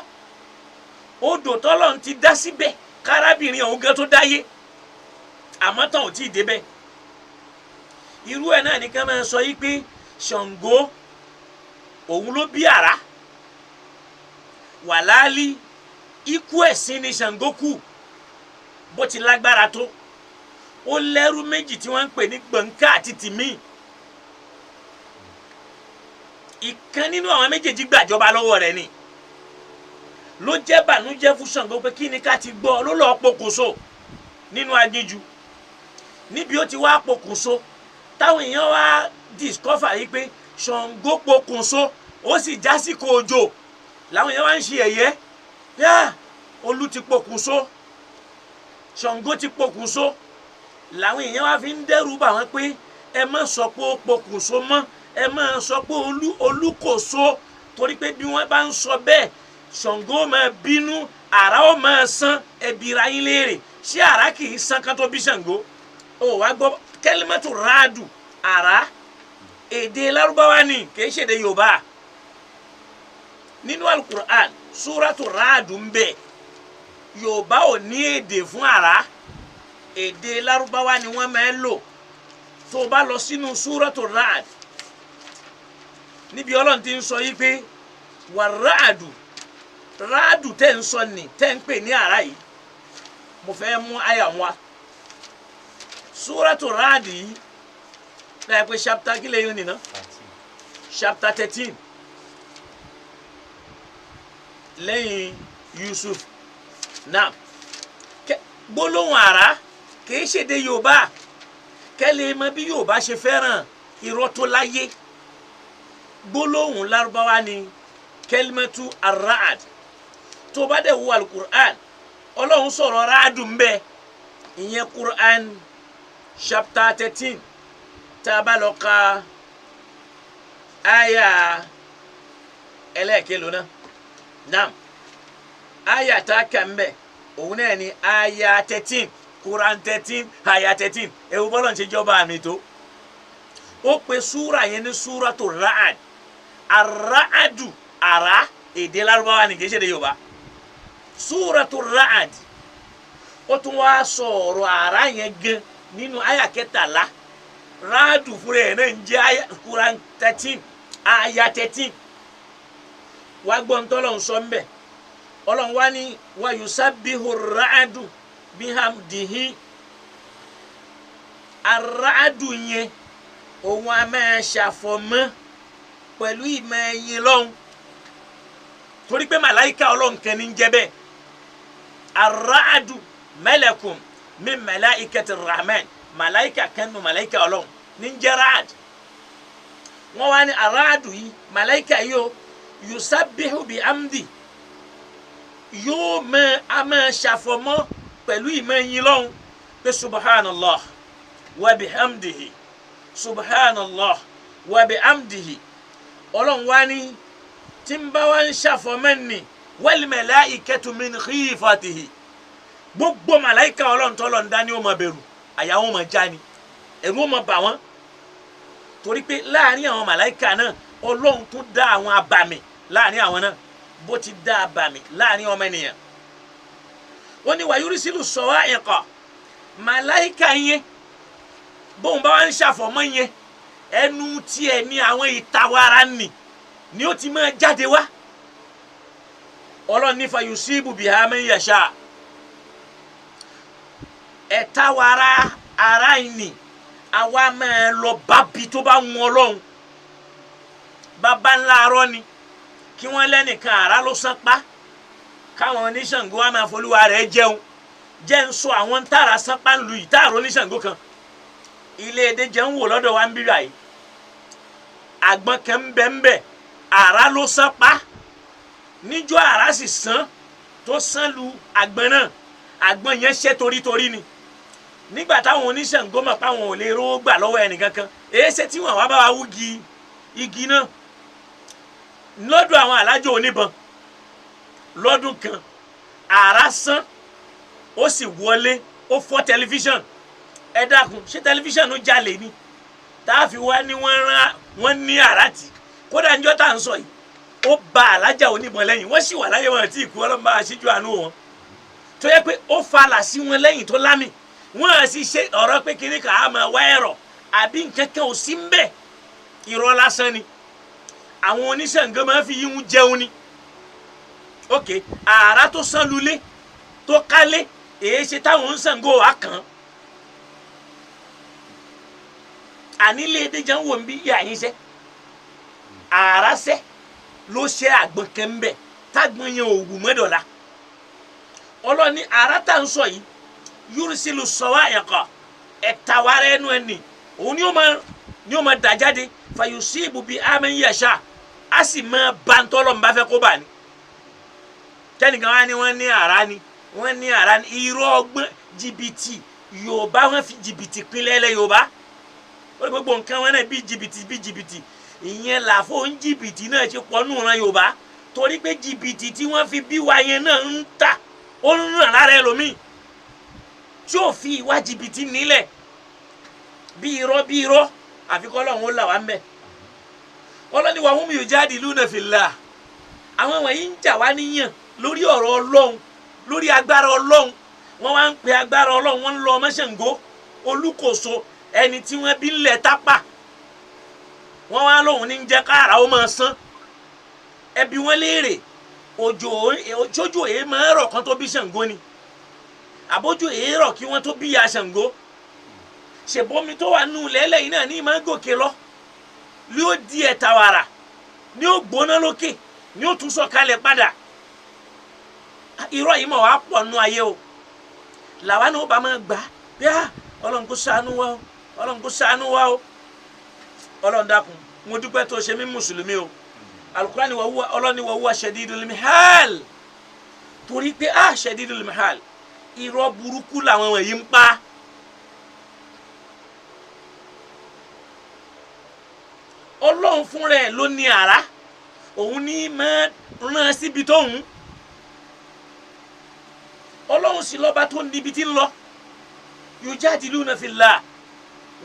Speaker 1: odò tọ́lọ̀ ti dá síbẹ̀ kárábìnrin ọ̀hún gan tó dáyé, àmọ́ tán ò tí ì débẹ̀. Irú ẹ̀ náà ní ká máa sọ yí pé Ṣàngó òun ló bí àrá. Wàláálí ikú ẹ̀sìn ni Ṣàngó kú, bó ti lágbára tó. Ó lẹ́rú méjì tí wọ́n ń pè ní Gbọ̀ǹká àti Tìmí. Ìkan nínú àwọn méjèèjì gbàjọba lọ́wọ́ rẹ̀ ni. Ló jẹ́ bànújẹ́ fún Ṣàngó pé kí ni ká ti gbọ́, ló lọ́ọ́ pokùnso nínú aginjù. Níbi ó ti wá pokùnso, táwọn èèyàn wá discover yìí pé Ṣàngó pokùnso, ó sì jásìkò òjò, làwọn èèyàn wá ń ṣe ẹ̀yẹ́ yá, Olú ti pokùnso, Ṣàngó ti pokùnso. Làwọn èèyàn wá fi ń dẹ́rù bà wọ́n pé ẹ má sọ pé ó pokùnso mọ́, ẹ má sọ pé Olú kò so, torí pé bí wọ́n bá ń sọ bẹ́ẹ̀ Ṣàngó máa bínú, àrá ó máa sán. Ẹbí ra yín léèrè, ṣé àrá kì í sán kán tó bí Ṣàngó? Ó wá gbọ́ kẹ́límẹ́tò ráàdù, àrá èdè Lárúbáwá ni, kì í ṣèdè Yorùbá. Nínú Alukur'an súrátù ráàdù ń bẹ. Yorùbá ò ní èdè fún àrá, èdè Lárúbáwá ni wọ́n máa ń lò. Tó o bá lọ sínú súrátù ráàdù, níbi Ọlọ́run ti ń sọ yí pé wà ráàdù, ráàdù tẹ́ ń sọ ní tẹ́ ń pè ní àrá yìí, mo fẹ́ mú àyà wá. Súrátù ráàdù yìí láì pé chapter kí lè yín nìna, chapter 13 lẹ́yìn Yusuf. Náà gbólóhùn àrá kìí ṣèdè Yorùbá, kẹ́lẹ́ mọ bí Yorùbá ṣe fẹ́ràn irọ́ tó láyé. Gbólóhùn Lárúbáwá ni kẹlímẹ́tù araad. Tó bá dẹ̀ wo alukur'an, Ọlọ́run sọ̀rọ̀ ráàdù ń bẹ, ìyẹn Kur'an chapter 13, tá a bá lọ ka àyà ẹlẹ́ẹ̀kẹ́ lónà. Naam, àyà tá a kà ń bẹ òun náà ni àyà 13, Quran 13 àyà 13. Ewu bọ́lọ̀ ń ṣe jọba àmì tó. Ó pe súra yẹn ní súratu Ra'ad. Ara'adu, àrá, èdè Lárúbáwá ni, kì í ṣe èdè Yorùbá. Súratu Ra'ad, ó tún wá sọ̀rọ̀ àrá yẹn gan nínú àyà 13. Ráàdù fúnra ẹ̀ náà ń jẹ́ àyà Quran 13 àyà 13. Wá gbọ́ ntọ́lọ́ ń sọ ń bẹ̀. Ọlọ́run wá ní wa yusabbihu ra'adu bihamdihi. Ara'adu yẹn òun a máa ṣàfọ̀mọ́ pẹ̀lú ìmọ̀ ẹ̀yìn lọ́hùn, torí pé màláìka Ọlọ́run kan ní ń jẹ́ bẹ́ẹ̀. Ara'adu malakum min malaikati rahman, màláìka kan nù màláìka Ọlọ́run ní ń jẹ́ ra'ad. Wọ́n wá ní ara'adu yìí, màláìka yìí o, yusabbihu bihamdi, yóò máa a máa ṣàfọ̀mọ́ pẹ̀lú ìmọ̀ ẹ̀yìn lọ́hùn pé subhanallah wa bihamdihi, subhanallah wa bihamdihi. Ọlọ́run wá ní tí ń bá wá ń ṣàfọ̀mọ́ ni wal malaikatu min khifatihi, gbogbo màláìka Ọlọ́run tọ́lọ̀ ń dá ní ó máa bẹ̀rù, àyà wọn máa já ni, ẹ̀rù ó máa bà wọ́n, torí pé láàrin àwọn màláìka náà Ọlọ́run tún dá àwọn abàmì. láàrin àwọn náà bó ti dá abàmì láàrin ọmọ ènìyàn. Ó ní wàyúrísílù sọ̀wá ẹ̀kọ́ màláìka yẹn bóun bá wà ń ṣàfọ̀mọ́ yẹn ẹnu tiẹ̀ ní àwọn ìtawara nì ni ó ti máa jáde wá. Ọlọ́run ní fayusibu biha man yasha ẹ̀tawara ara ìní àwa máa lọ bábi tó bá wọn Ọlọ́run. Bàbá ńlá arọ́ ni kí wọ́n lẹ́nìkan àrá ló sán pa káwọn oníṣàngó wa máa folúwa rẹ̀ jẹun jẹ́ ń sọ àwọn tára sán pa ń lu yìí táàrọ̀ oníṣàngó kan ilé èdè jẹun wò lọ́dọ̀ wa ń bí báyìí àgbọn kan ń bẹ ń bẹ àrá ló sán pa níjọ́ àrá sì sán tó sán lu àgbọn náà àgbọn yẹn ṣẹ́ torítorí ni nígbà táwọn oníṣàngó mọ̀ páwọn ò lè rówó gbà lọ́wọ́ ẹnìkankan èéṣe tí wọ́n wá bá wa wúgi igi náà lọ́dọ̀ àwọn alájọ oníbọn lọ́dún kan àrá sán ó sì wọlé ó fọ́ tẹlifíṣàn. Ẹ dákun ṣé tẹlifíṣàn ló jalè ni tá a fi wá ní wọ́n rán wọ́n ní àrá tì kódà níjọ́ tá à ń sọ yìí ó ba alájà oníbọn lẹ́yìn wọ́n sì wà láyé wọn àti ìkú ọlọ́mọba àṣíjú àánú wọn tó yẹ pé ó falà sí wọn lẹ́yìn tó lámì wọ́n á sì ṣe ọ̀rọ̀ pé kíní kà á máa wá ẹ̀rọ àbí nǹkan kan ò sí ń bẹ̀ irọ́ lásán ni àwọn oníṣàngó máa fi yíwún jẹun ni. Ok àrá tó sán lulẹ̀ tó kálé èyí ṣe táwọn oníṣàngó wà kàn án ànílé ẹdẹjà ń wò ń bí yà yín sẹ àrá sẹ ló ṣe àgbọn kan ń bẹ tágbọn yẹn ò wù mọ́dọ̀la. Ọlọ́ni àrá tá à ń sọ yìí yúrísìlù sọ̀wá ẹ̀kọ́ ẹ̀tawara ẹnu ẹni òun ni ó máa dà jáde fàyọsíìbù bíi àmì yẹ̀ṣà á sì máa ba ntọ́lọ́ ń bá fẹ́ kó bà ní. Tẹ́nìkan wá ní wọ́n ní àrá ni wọ́n ní àrá ni irọ́ ọgbọ́n jìbìtì Yorùbá wọ́n fi jìbìtì pinlẹ̀ lẹ̀ Yorùbá ó ní gbogbo nǹkan wọn náà bí jìbìtì bí jìbìtì ìyẹn làfo ń jìbìtì náà ṣe pọ̀ nù ran Yorùbá torí pé jìbìtì tí wọ́n fi bí wa yẹn náà ń tà ó ń ràn lára ẹlòmíì tí ò fi ìwà jìbìtì nílẹ̀ bí irọ́ bí irọ́ àfikọ́ Ọlọ́run ó là wá ń bẹ̀. Ọlọ́ni wa hum yujadiluna fillah àwọn wọ̀nyí ń jà wá níyàn lórí ọ̀rọ̀ Ọlọ́run lórí agbára Ọlọ́run wọ́n wá ń pe agbára Ọlọ́run wọ́n ń lọ ọmọṣẹ́ǹgó Olúkòso ẹni tí wọ́n bí ńlẹ̀ tápà wọ́n wá lóhun ní jẹ́ káàrà ó máa sán ẹbí wọn léèrè òjò òjòjò èé máa rọ̀ kan tó bí Ṣàngó ni àbójú èé rọ̀ kí wọ́n tó bí ya Ṣàngó ṣèbọmi tó wà nù lẹ́lẹ̀ yìí náà ní máa gòkè lọ ní ó di ẹ̀ta wàrà ní ó gbóná lókè ní ó tún sọ̀kalẹ̀ padà. Irọ́ yìí mọ̀ wá pọ̀ nù ayé o làwa náà ó bá máa gbà bí a Ọlọ́run kó ṣàánú wa o Ọlọ́run kó ṣàánú wa o. Ọlọ́run dákun mo dúpẹ́ tó ṣe mí mùsùlùmí o. Al-Qur'ani wa huwa Ọlọ́run ni wa huwa shadidul mihal torí pé a shadidul mihal irọ́ burúkú làwọn wọ̀nyí ń pa. Ọlọ́run fúnra ẹ̀ ló ní àrá òun ní máa rán síbi tóun Ọlọ́run sì lọ́ba tó níbi tí ń lọ yujadiluna fillah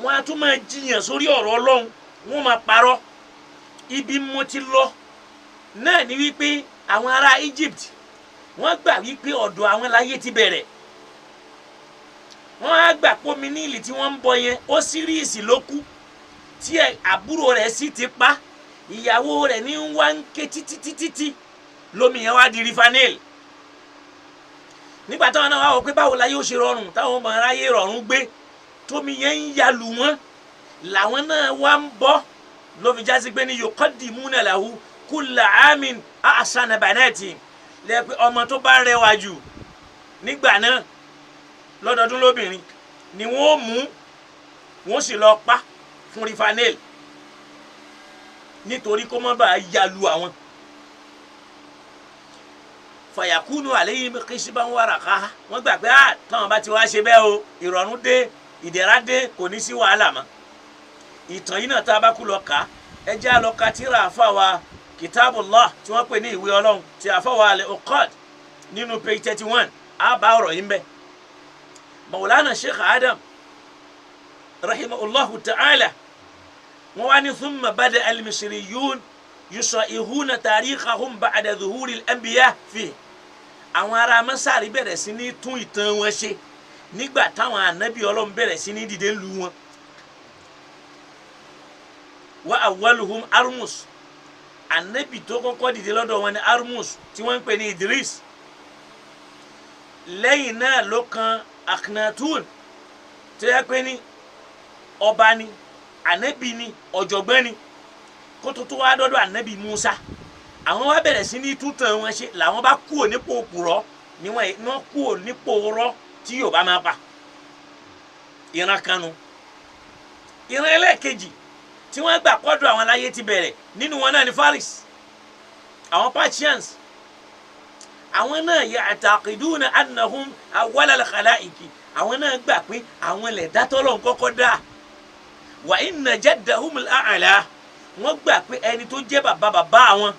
Speaker 1: wọn a tún máa jiyàn sórí ọ̀rọ̀ Ọlọ́run wọn máa parọ́. Ibi mo ti lọ náà ni wípé àwọn ará Egypt wọ́n gbà wípé ọ̀dọ̀ àwọn láyé ti bẹ̀rẹ̀ wọ́n á gbà pómi Níìlì tí wọ́n ń bọ yẹn Ósíríìsì ló kú tí àbúrò rẹ̀ sì ti pa ìyàwó rẹ̀ ní wá ń ké títí títí tí lómi yẹn wá di rifanil. Nígbà táwọn náà wá wọ pé báwo la yóò ṣe rọrùn táwọn ọmọ aráyé rọrùn gbé tómi yẹn ń yalù wọn làwọn náà wá ń bọ́ ló fi jásí pé ní yuqaddimuna lahu kulla amin ahsana banati lẹ́pẹ́ ọmọ tó bá rẹwà jù nígbà náà lọ́dọọdún lóbìnrin ni wọ́n mú wọ́n sì lọ pa fún rifanel nítorí kó má bàa yalu àwọn. Fàyàkúnú àléyìn kìsìbá ń wàrà ká wọ́n gbà pé táwọn bá ti wá ṣe bẹ́ẹ̀ o ìrọ̀rùn dé ìdẹ̀ra dé kò ní sí wàhálà mọ́. Ìtàn yìí náà tá a bá kú lọ kà á ẹ jẹ́ àlọ́ ka tírà àfàwà kitabullah tí wọ́n pè ní ìwé Ọlọ́run tí àfàwà al-Uqad nínú page 31 á bá ọ̀rọ̀ yìí ń bẹ̀. Maulana Sheikh Adam rahimahullahu ta'ala wọ́n wá ní thumma bada al-misriyun yusahihuna tarikhahum ba'da zuhuri al-anbiya fi. Àwọn ará Masari bẹ̀rẹ̀ sí ní tún ìtàn wọn ṣe nígbà táwọn ànábì Ọlọ́run bẹ̀rẹ̀ sí ní dìde lu wọn. Wa awwaluhum Armus, ànábì tó kọ́kọ́ dìde lọ́dọ̀ wọn ni Armus tí wọ́n ń pè ní Idris. Lẹ́yìn náà ló kan Akhnatun tó yẹ pé ní ọba ni, ànábì ni, ọ̀jọ̀gbọ́n ni, kó tó tó wá dọ́dọ̀ ànábì Musa. Àwọn wá bẹ̀rẹ̀ sí ní túntàn wọn ṣe, làwọn bá kúrò nípò òpùrọ́ ni wọ́n kúrò nípò rọ́ tí Yorùbá máa pa. Ìran kanu. Ìran ẹlẹ́ẹ̀kejì tí wọ́n gbà kọ́dọ̀ àwọn aláyé ti bẹ̀rẹ̀ nínú wọn náà ni Faris, àwọn Persians. Àwọn náà ya'taqiduna annahum awwalal khalaiki, àwọn náà gbà pé àwọn lè dátọ́lọ́ kọ́kọ́ dá. Wa inna jaddahumul a'la, wọ́n gbà pé ẹni tó jẹ́ bàbá bàbá àwọn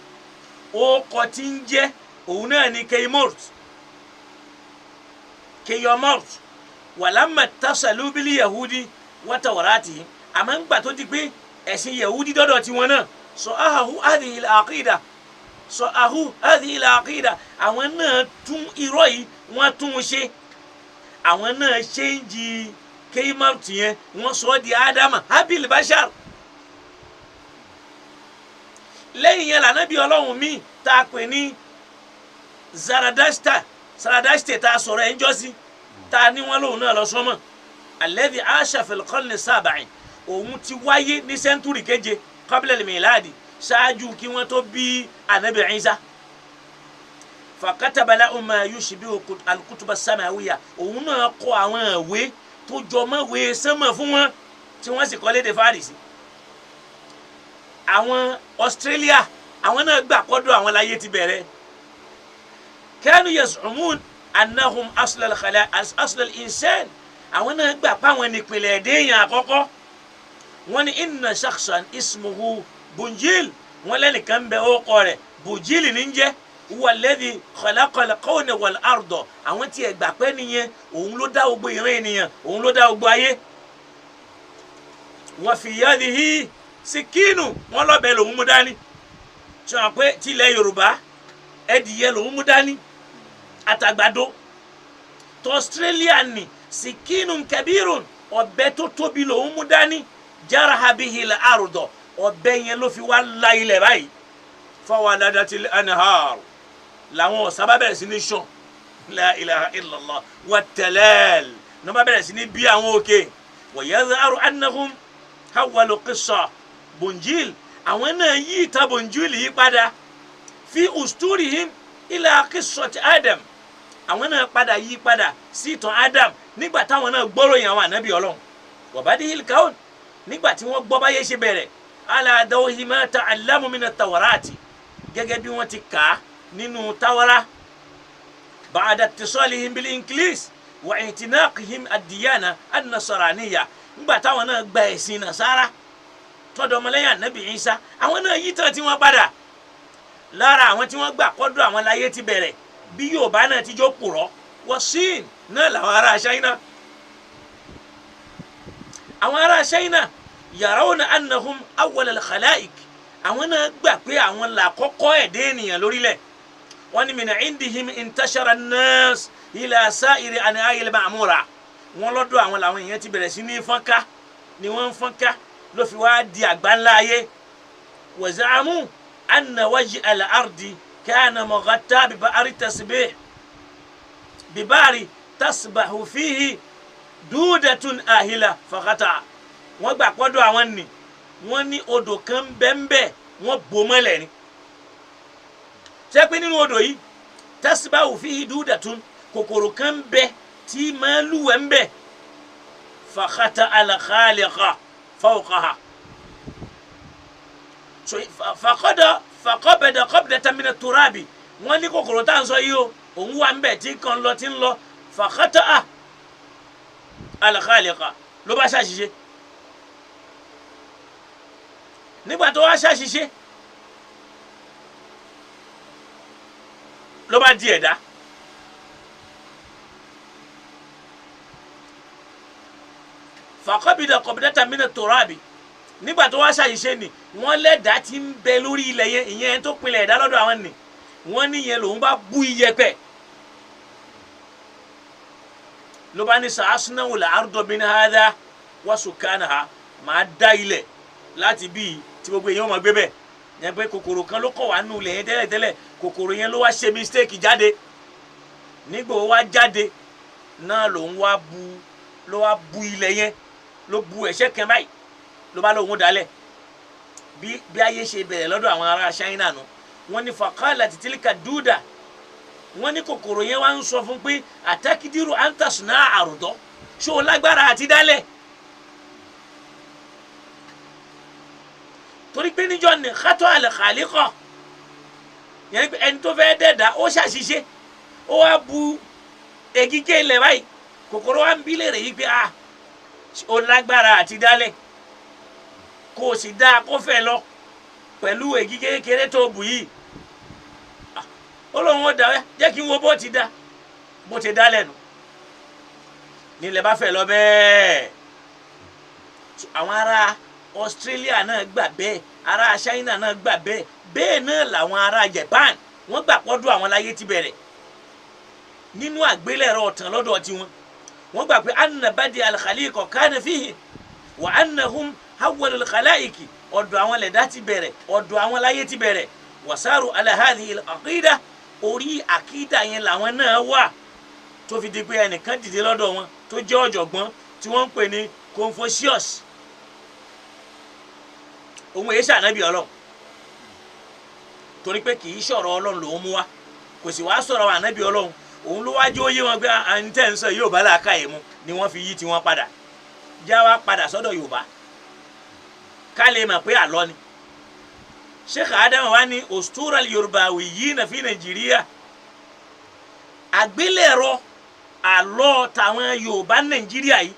Speaker 1: ó kọ tí ń jẹ́ òun náà ni Keymort, Keyomort. Walamma tasalu bil yahudi wa tawrati, àmọ́ ń gbà tó di pé ẹ̀sìn yahudi dọ́dọ̀ tiwọn náà sọ ahu hadhihi al-aqida, sọ ahu hadhihi al-aqida, àwọn náà tún irọ́ yìí wọ́n tún un ṣe. Àwọn náà ṣe ń jí Keymort yẹn, wọ́n sọ ọ́ di Ádámà Habil Bashar. Lẹ́yìn yẹn lànàbí ọlọ́run mi tá a pè ní Zaradashta, Zaradashta tá a sọ̀rọ̀ ẹ̀ ń jọ́sí, tá a ní wọn lòun náà lọ sọ́mọ̀. Alladhi asha fil qarni sab'i, òun ti wáyé ní sẹ́ńtúrì keje qabla al-miladi, ṣáájú kí wọ́n tó bí ànábì Ìsá. Fakataba lahum ma yushbihu al-kutuba as-samawiyya, òun náà kọ àwọn ìwé tó jọ mọ́ ìwé sánmọ̀ fún wọn tí wọ́n sì kọ lédè Fárísì. Àwọn Australia àwọn náà gbà kọ́dọ̀ àwọn láyé ti bẹ̀rẹ̀. Kanu yas'umun annahum aslal aslal insan, àwọn náà gbà páwọn nípìnlẹ̀ ẹ̀dẹ́yìn àkọ́kọ́. Wọ́n ní inna shakhsan ismuhu Bunjil, wọ́n lẹ́nìkan bẹ ọkọ rẹ̀ Bunjil ní jẹ́, huwa alladhi khalaqal kawna wal arda, àwọn tí ẹ̀ gbà pé nìyẹn òun ló dá gbogbo ìran ènìyàn, òun ló dá gbogbo ayé. Wa fi yadihi sikinu, wọn lọbẹ lòún mú dání. Tí wọn pé tilẹ̀ Yorùbá ẹdìyẹ lòún mú dání àtàgbàdo. Tó Australia ní sikinu kabirun, ọ̀bẹ tó tóbi lòún mú dání, jaraha bihil ardo, ọ̀bẹ yẹn ló fi wá la ilẹ̀ báyìí. Fawaladatil anhar, làwọn ọ̀sán bá bẹ̀rẹ̀ sí ní sàn, la ilaha illallah, wat-talal, ní wọ́n bá bẹ̀rẹ̀ sí ní bí àwọn òkè. Wa yadhharu annahum hawwalu qissa Bunjil, àwọn náà yí ìtàn Bunjil yìí padà fi usturihim ila qissati Adam, àwọn náà padà yí padà sí ìtàn Adam nígbà táwọn náà gbọ́rọ̀ yẹn àwọn ànábì Ọlọ́run. Wa badihil kawn, nígbà tí wọ́n gbọ́ báyé ṣe bẹ̀rẹ̀, ala dawhi ma ta'allamu mina tawrati, gẹ́gẹ́ bí wọ́n ti kà á nínú Tawra, ba'da ittisalihim bil Ingilis wa i'tinaqihim ad-diyana an-nasraniyya, nígbà táwọn náà gba ẹ̀sìn Nasara tọ́dọ̀ ọmọlẹ́yìn ànábì Ìsá, àwọn náà yí tán tí wọ́n padà. Lára àwọn tí wọ́n gbà kọ́dọ̀ àwọn láyé ti bẹ̀rẹ̀ bí Yorùbá náà ti jó pùrọ́ wọ́n sín náà làwọn ará Ṣáínà. Àwọn ará Ṣáínà yarawna annahum awwal al-khalaik, àwọn náà gbà pé àwọn làkọ́kọ́ ẹ̀dẹ́ ènìyàn lórílẹ̀. Wọ́n ní min indihim intashara an-nas ila sa'iri anha'il ma'mura, wọ́n lọ́dọ̀ àwọn làwọn èèyàn ti bẹ̀rẹ̀ sí ní fọ́nká ni wọ́n ń fọ́nká ló fi wá di àgbáńlá ayé. Wa za'amu anna wajha al-ardi kana mughatta biba'ri tasbih biba'ri tasbahu fihi dudatun ahila faghata. Wọ́n gbà pọ́dọ̀ àwọn nì, wọ́n ní odò kan bẹ́ńbẹ́ wọ́n bò mọ́lẹ̀ ni. Ṣé pé nínú odò yìí tasbahu fihi dudatun, kòkòrò kan bẹ tí máa lúwẹ̀ ń bẹ, faghata al-khaliqa fawqaha faqada faqabada qabdatan min at-turabi, wọ́n ní kòkòrò tá à ń sọ yìí o, òun wà ń bẹ̀ tí kan lọ tí ń lọ, fakhata'a al-khaliqa, ló bá ṣàṣìṣe. Nígbà tó wá ṣàṣìṣe ló bá di ẹ̀dá. Faqabida qabdatan min at-turabi, Nígbà tó wá ṣàṣìṣe ni wọ́n lẹ́dàá ti ń bẹ lórí ilẹ̀ yẹn, ìyẹn tó pinlẹ̀ ẹ̀dá lọ́dọ̀ àwọn nì, wọ́n níyẹn lòun bá bú iyẹ̀pẹ̀ ló bá ní sàásùnáwò là àrùdọ̀bìn hádà wàsùkánà máa dá ilẹ̀ láti bíi tí gbogbo èèyàn máa gbé bẹ́ẹ̀. Yẹn pé kòkòrò kan ló kọ̀ wá nù lẹ̀ yẹn tẹ́lẹ̀tẹ́lẹ̀, kòkòrò yẹn ló wá ṣe mistake jáde. Nígbà ó wá jáde náà lòun wá bu, ló wá bu ilẹ̀ yẹn, ló bu ẹ̀ṣẹ́ kan báyìí, ló bá lóun dálẹ̀. Bí bí ayé ṣe bẹ̀rẹ̀ lọ́dọ̀ àwọn ará Ṣáínà nù. Wọ́n ní faqalat tilka dúdà, wọ́n ní kòkòrò yẹn wá ń sọ fún pé àtàkìdírù antasuna àrùdọ́, ṣó o lágbára àti dálẹ̀? Torí pé níjọ́ ní kátó àlẹ́ kàlíkọ̀ yẹn pé ẹni tó fẹ́ dẹ̀dá ó ṣàṣìṣe, ó wá bu ègígé ilẹ̀ báyìí, kòkòrò wa ń bí lèrè yìí pé ah, ó lágbára àti dálẹ̀, kó o sì dáa kó fẹ́ lọ pẹ̀lú ègígé kékeré tó bù yìí. Ó lóun ó dá, jẹ́ kí n wo bó ti dá, bó ti dá lẹ́nu nílẹ̀ bá fẹ́ lọ bẹ́ẹ̀. Àwọn ará Australia náà gbà bẹ́ẹ̀, ará China náà gbà bẹ́ẹ̀, bẹ́ẹ̀ náà làwọn ará Japan wọ́n gbà pọ́dọ̀ àwọn láyé ti bẹ̀rẹ̀ nínú àgbélẹ̀rọ ọ̀tàn lọ́dọ̀ tiwọn. Wọ́n gbà pé anna badi al-khaliqa kana fihi wa annahum awwalul khalaiki, ọ̀dọ̀ àwọn lẹ̀dá ti bẹ̀rẹ̀, ọ̀dọ̀ àwọn láyé ti bẹ̀rẹ̀. Wasaru ala hadhihi al-aqida, orí àkídà yẹn làwọn náà wà tó fi di pé ẹnìkan dìde lọ́dọ̀ wọn tó jẹ́ ọ̀jọ̀gbọ́n tí wọ́n ń pè ní Confucius. Òun èyí ṣànábì Ọlọ́run, torí pé kì í ṣọ̀rọ̀ Ọlọ́run lòún mú wá, kò sì wá sọ̀rọ̀ ànábì Ọlọ́run. Òun ló wájú ó yé wọn pé à ń tẹ̀ ń sọ yóò bá làákàyè mu, ni wọ́n fi yí tiwọn padà. Já wa padà sọ́dọ̀ Yorùbá ká lè mọ̀ pé àlọ́ ni. Sheikh Adam wa ní ostura Yorùbá yìí na fi Nàìjíríà, àgbélẹ̀rọ àlọ́ tàwọn Yorùbá Nàìjíríà yìí,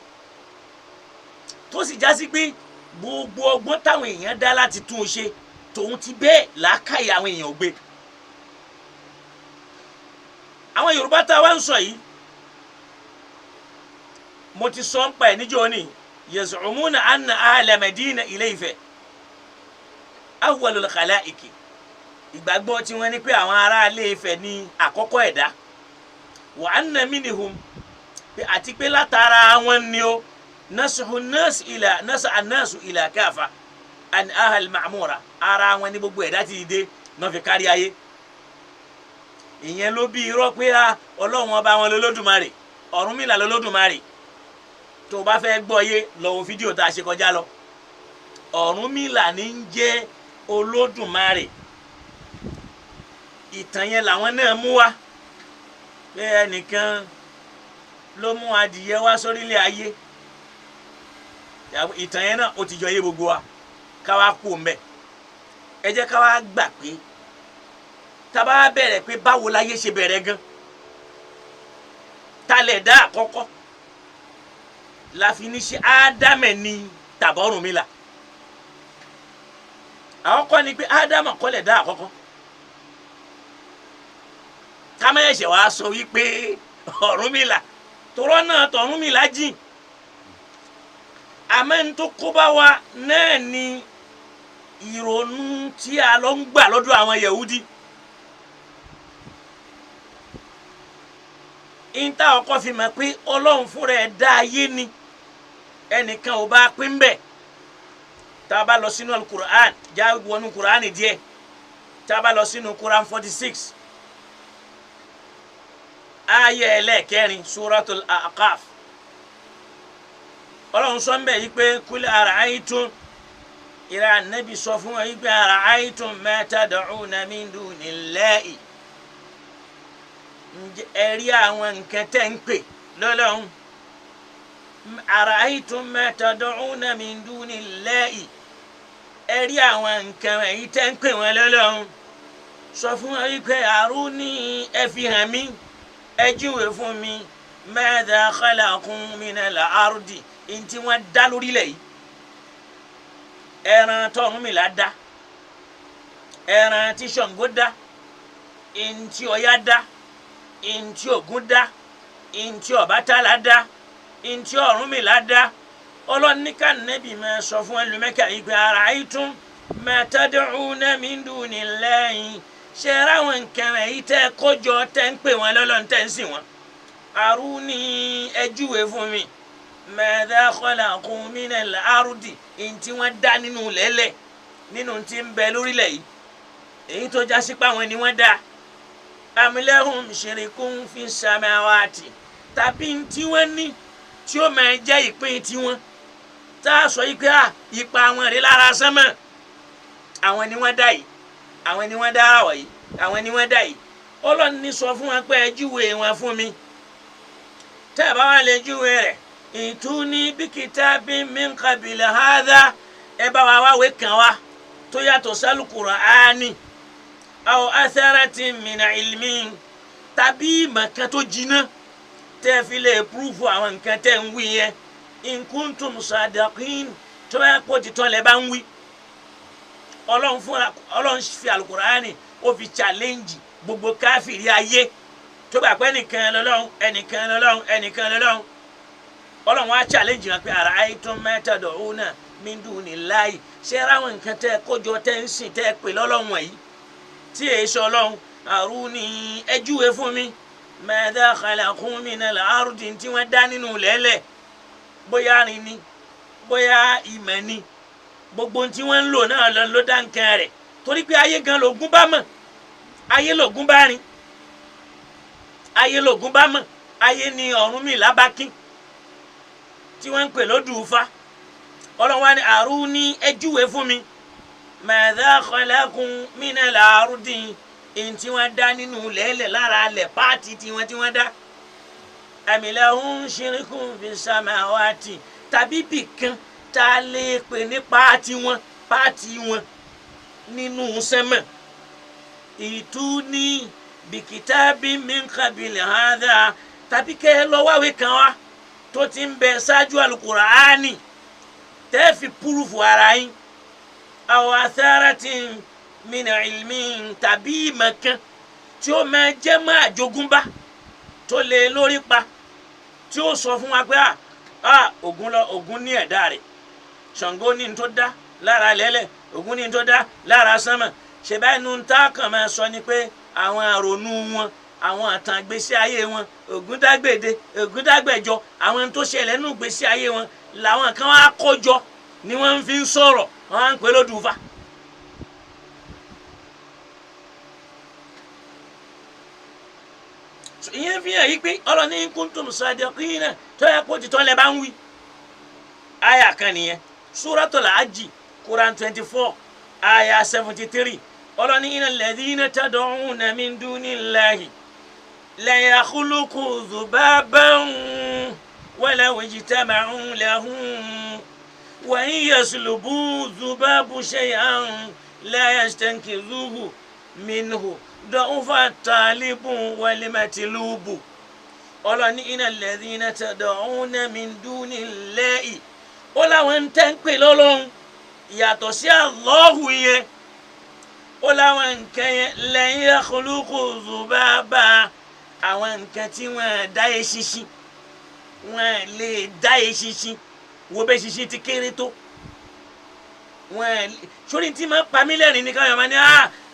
Speaker 1: tó sì já sí pé gbogbo ọgbọ́n táwọn èèyàn dá láti tún un ṣe tòun ti bẹ́ẹ̀ làákàyè àwọn èèyàn ò gbé. Àwọn Yorùbá tá a wá ń sọ yìí, mo ti sọ ń pa ẹ̀ níjọ́ ni, yaz'umuna anna ahla Madina Ilé Ifẹ̀ awwalul khalaiki, ìgbàgbọ́ tí wọ́n ní pé àwọn ará Ilé Ifẹ̀ ní àkọ́kọ́ ẹ̀dá, wa anna minhum, àti pé látara wọn ni ó nasuhu nas ila nasa anasu ila kafa an ahal ma'mura, ara wọn ní gbogbo ẹ̀dá ti dé náà fi kárí ayé. Ìyẹn ló bí irọ́ pé a Ọlọ́run ọba wọn lolódùmarè, Ọ̀rúnmìlà lolódùmarè. Tó o bá fẹ́ gbọ́ yé, lọ wo fídíò tá a ṣe kọjá lọ. Ọ̀rúnmìlà ní ń jẹ́ Olódùmarè. Ìtàn yẹn làwọn náà mú wá pé ẹnìkan ló mú adìyẹ wá sórílẹ̀ ayé. Ìtàn yẹn náà ó ti jọ yé gbogbo wa, káwá kú òun bẹ́ẹ̀. Ẹ jẹ́ káwá gbà pé tá bá bẹ̀rẹ̀ pé báwo láyé ṣe bẹ̀rẹ̀ gan, ta lẹ̀ dá àkọ́kọ́ la fi ní ṣe Ádámẹ̀ ní tàbọ̀rùnmìlà. Àwọn kọ́ ni pé Ádámù kọ́ lẹ̀ dá àkọ́kọ́, ká má ẹ̀ṣẹ̀ wá sọ wípé Ọ̀rúnmìlà tòrọ́ náà tọ̀rúnmìlà jìn. Àmọ́ ní tó kó bá wa náà ni ìrònú tí a lọ ń gbà lọ́dọ̀ àwọn Yẹ̀húdí. Ìta ọkọ fi mọ̀ pé Ọlọ́run fúnra ẹ̀ dá ayé ni, ẹnìkan ò bá pín bẹ́ẹ̀. Tá a bá lọ sínú alukur'an, já wọnú kur'an díẹ̀, tá a bá lọ sínú kur'an 46 ayé ẹlẹ́ẹ̀kẹrin suratul A'qaf, Ọlọ́run sọ ń bẹ̀ yí pé kul ara'aytum, ìrà Ànábì sọ fún wọn yí pé ara'aytum ma tad'una min dunillahi, ẹ rí àwọn nǹkan tẹ́ ń pè lọ́lọ́run. Ara'aytum ma tad'una min dunillahi, ẹ rí àwọn nǹkan èyí tẹ́ ń pè wọ́n lọ́lọ́run. Sọ fún wọn wípé aruni, ẹ fi hàn mí, ẹ júwe fún mi, madha khalaqu minal ardi, ntí wọ́n dá lórílẹ̀ yìí. Ẹran tọ̀rúnmìlà dá, ẹran tí Ṣàngó dá, ntí Ọya dá, ntí Ògún dá, ntí Ọbàtálá dá, ntí Ọ̀rúnmìlà dá, Ọlọ́run ní ká nẹ́bí máa sọ fún ẹlòmẹ́kà yìí pé ara'aytum ma tad'una min dunillahi, ṣe ráwọn nǹkan rẹ̀ yìí tẹ́ kójọ tẹ́ ń pè wọ́n lọ́lọ́run tẹ́ ń sìn wọ́n. Aruni ẹjúwe fún mi madha khalaqu minal ardi, èyí tí wọ́n dá nínú lẹ́lẹ̀ nínú tí ń bẹ lórílẹ̀ yìí, èyí tó já sí pé àwọn ni wọ́n dá. Am lahum shirkun fi samawati, tàbí tí wọ́n ní tí ó máa jẹ́ ìpín tiwọn tá a sọ yìí pé à ipa àwọn rèé lára sánmọ̀, àwọn ni wọ́n dá yìí, àwọn ni wọ́n dá àwọ̀ yìí, àwọn ni wọ́n dá yìí. Ọlọ́run ní sọ fún wọn pé ẹ júwe wọn fún mi. Tẹ́ ẹ bá wà lè júwe rẹ̀, ìtúní bí kitabin min qabli hadha, ẹ bá wa wáwé kan wá tó yàtọ̀ sálùkùránì, aw atharatin min ilmin, tàbí ìmọ̀ kan tó jiná tẹ́ fi lè púrúfù àwọn nǹkan tẹ́ ń wí yẹn. In kuntum sadiqin, tó bá kó titọ́ lẹ́ bá ń wí. Ọlọ́run fúnra Ọlọ́run fi alukurani ó fi challenge gbogbo káfíìrì ayé tó bá pẹ́ nìkan lọ́lọ́run, ẹnìkan lọ́lọ́run, ẹnìkan lọ́lọ́run. Ọlọ́run wá challenge wọn pé ara'aytum ma tad'una min dunillahi, ṣé ráwọn nǹkan tẹ́ kójọ tẹ́ ń sìn tẹ́ pè lọ́lọ́run wọ̀nyí tí èyí sọ Ọlọ́run, aruni ẹjúwe fún mi madha khalaqu minal ardi, tí wọ́n dá nínú lẹ́lẹ̀, bóyá rin ni bóyá ìmọ̀ ni, gbogbo tí wọ́n ń lò náà ló dá nǹkan rẹ̀. Torí pé ayé gan lògùn bá mọ̀, ayé lògùn bá rìn, ayé lògùn bá mọ̀, ayé ni Ọ̀rúnmìlà bá kín tí wọ́n ń pè lódù Ifá. Ọlọ́run wá ní àrùn ní ẹjúwe fún mi madha khalaqu minal ardi, èyí tí wọ́n dá nínú lẹ́lẹ̀ lára alẹ̀ páàtì tiwọn tí wọ́n dá. Am lahum shirkun fi samawati, tàbí bìkan tá a lè pè ní páàtì wọn, páàtì wọn nínú sẹ́mẹ̀. Ìtúní bìkítàbí min qabli hadha, tàbí kẹ́ ẹ lọ wáwé kan wá tó ti ń bẹ ṣáájú alukuraani tẹ́ fi púrúfù ara yín. Aw atharatin min ilmin, tàbí ìmọ̀ kan tí ó máa jẹ́ máa jogúnbá tó lè lórí pa tí ó sọ fún wa pé à Ògún lọ, Ògún ní ẹ̀dá rẹ̀, Ṣàngó ní tó dá lára lẹ́lẹ̀, Ògún ní tó dá lára sánmà. Ṣe báyìí nu tá a kàn máa sọ ni pé àwọn àrònú wọn, àwọn àtàn gbèsè ayé wọn, Ògún dágbède, Ògún dágbẹ̀jọ, àwọn tó ṣẹlẹ̀ nínú gbèsè ayé wọn làwọn kan wá kójọ ni wọ́n fi ń sọ̀rọ̀, wọ́n á ń pè lódùfà. Ìyẹn fi hàn yí pé ọlọ́ni kuntum sadiqina tó yẹ kó titọ́ lẹ bá ń wí. Aya kan nìyẹn, Suratul Hajj, Quran 24, aya 73. Ọlọ́ni innal ladhina tad'una min dunillahi la yakhluqu dhubaban walaw ijtama'u lahu wa in yaslubu dhubabu shay'an la yastankidhuhu minhu da'ufa talibu wal-matlubu. Ọlọ́ni innal ladhina tad'una min dunillahi, ó láwọn ń tẹ́ ń pè lọ́lọ́run yàtọ̀ sí Allahu yẹn, ó láwọn nǹkan yẹn lan yakhluqu dhubaba, àwọn nǹkan tí wọ́n dá eṣinṣin, wọ́n lè dá eṣinṣin, wo bẹ́ẹ̀ ṣinṣin ti kéré tó. Wọ́n sórí tí máa pa mí lẹ́rìn ní káyọ̀ máa ní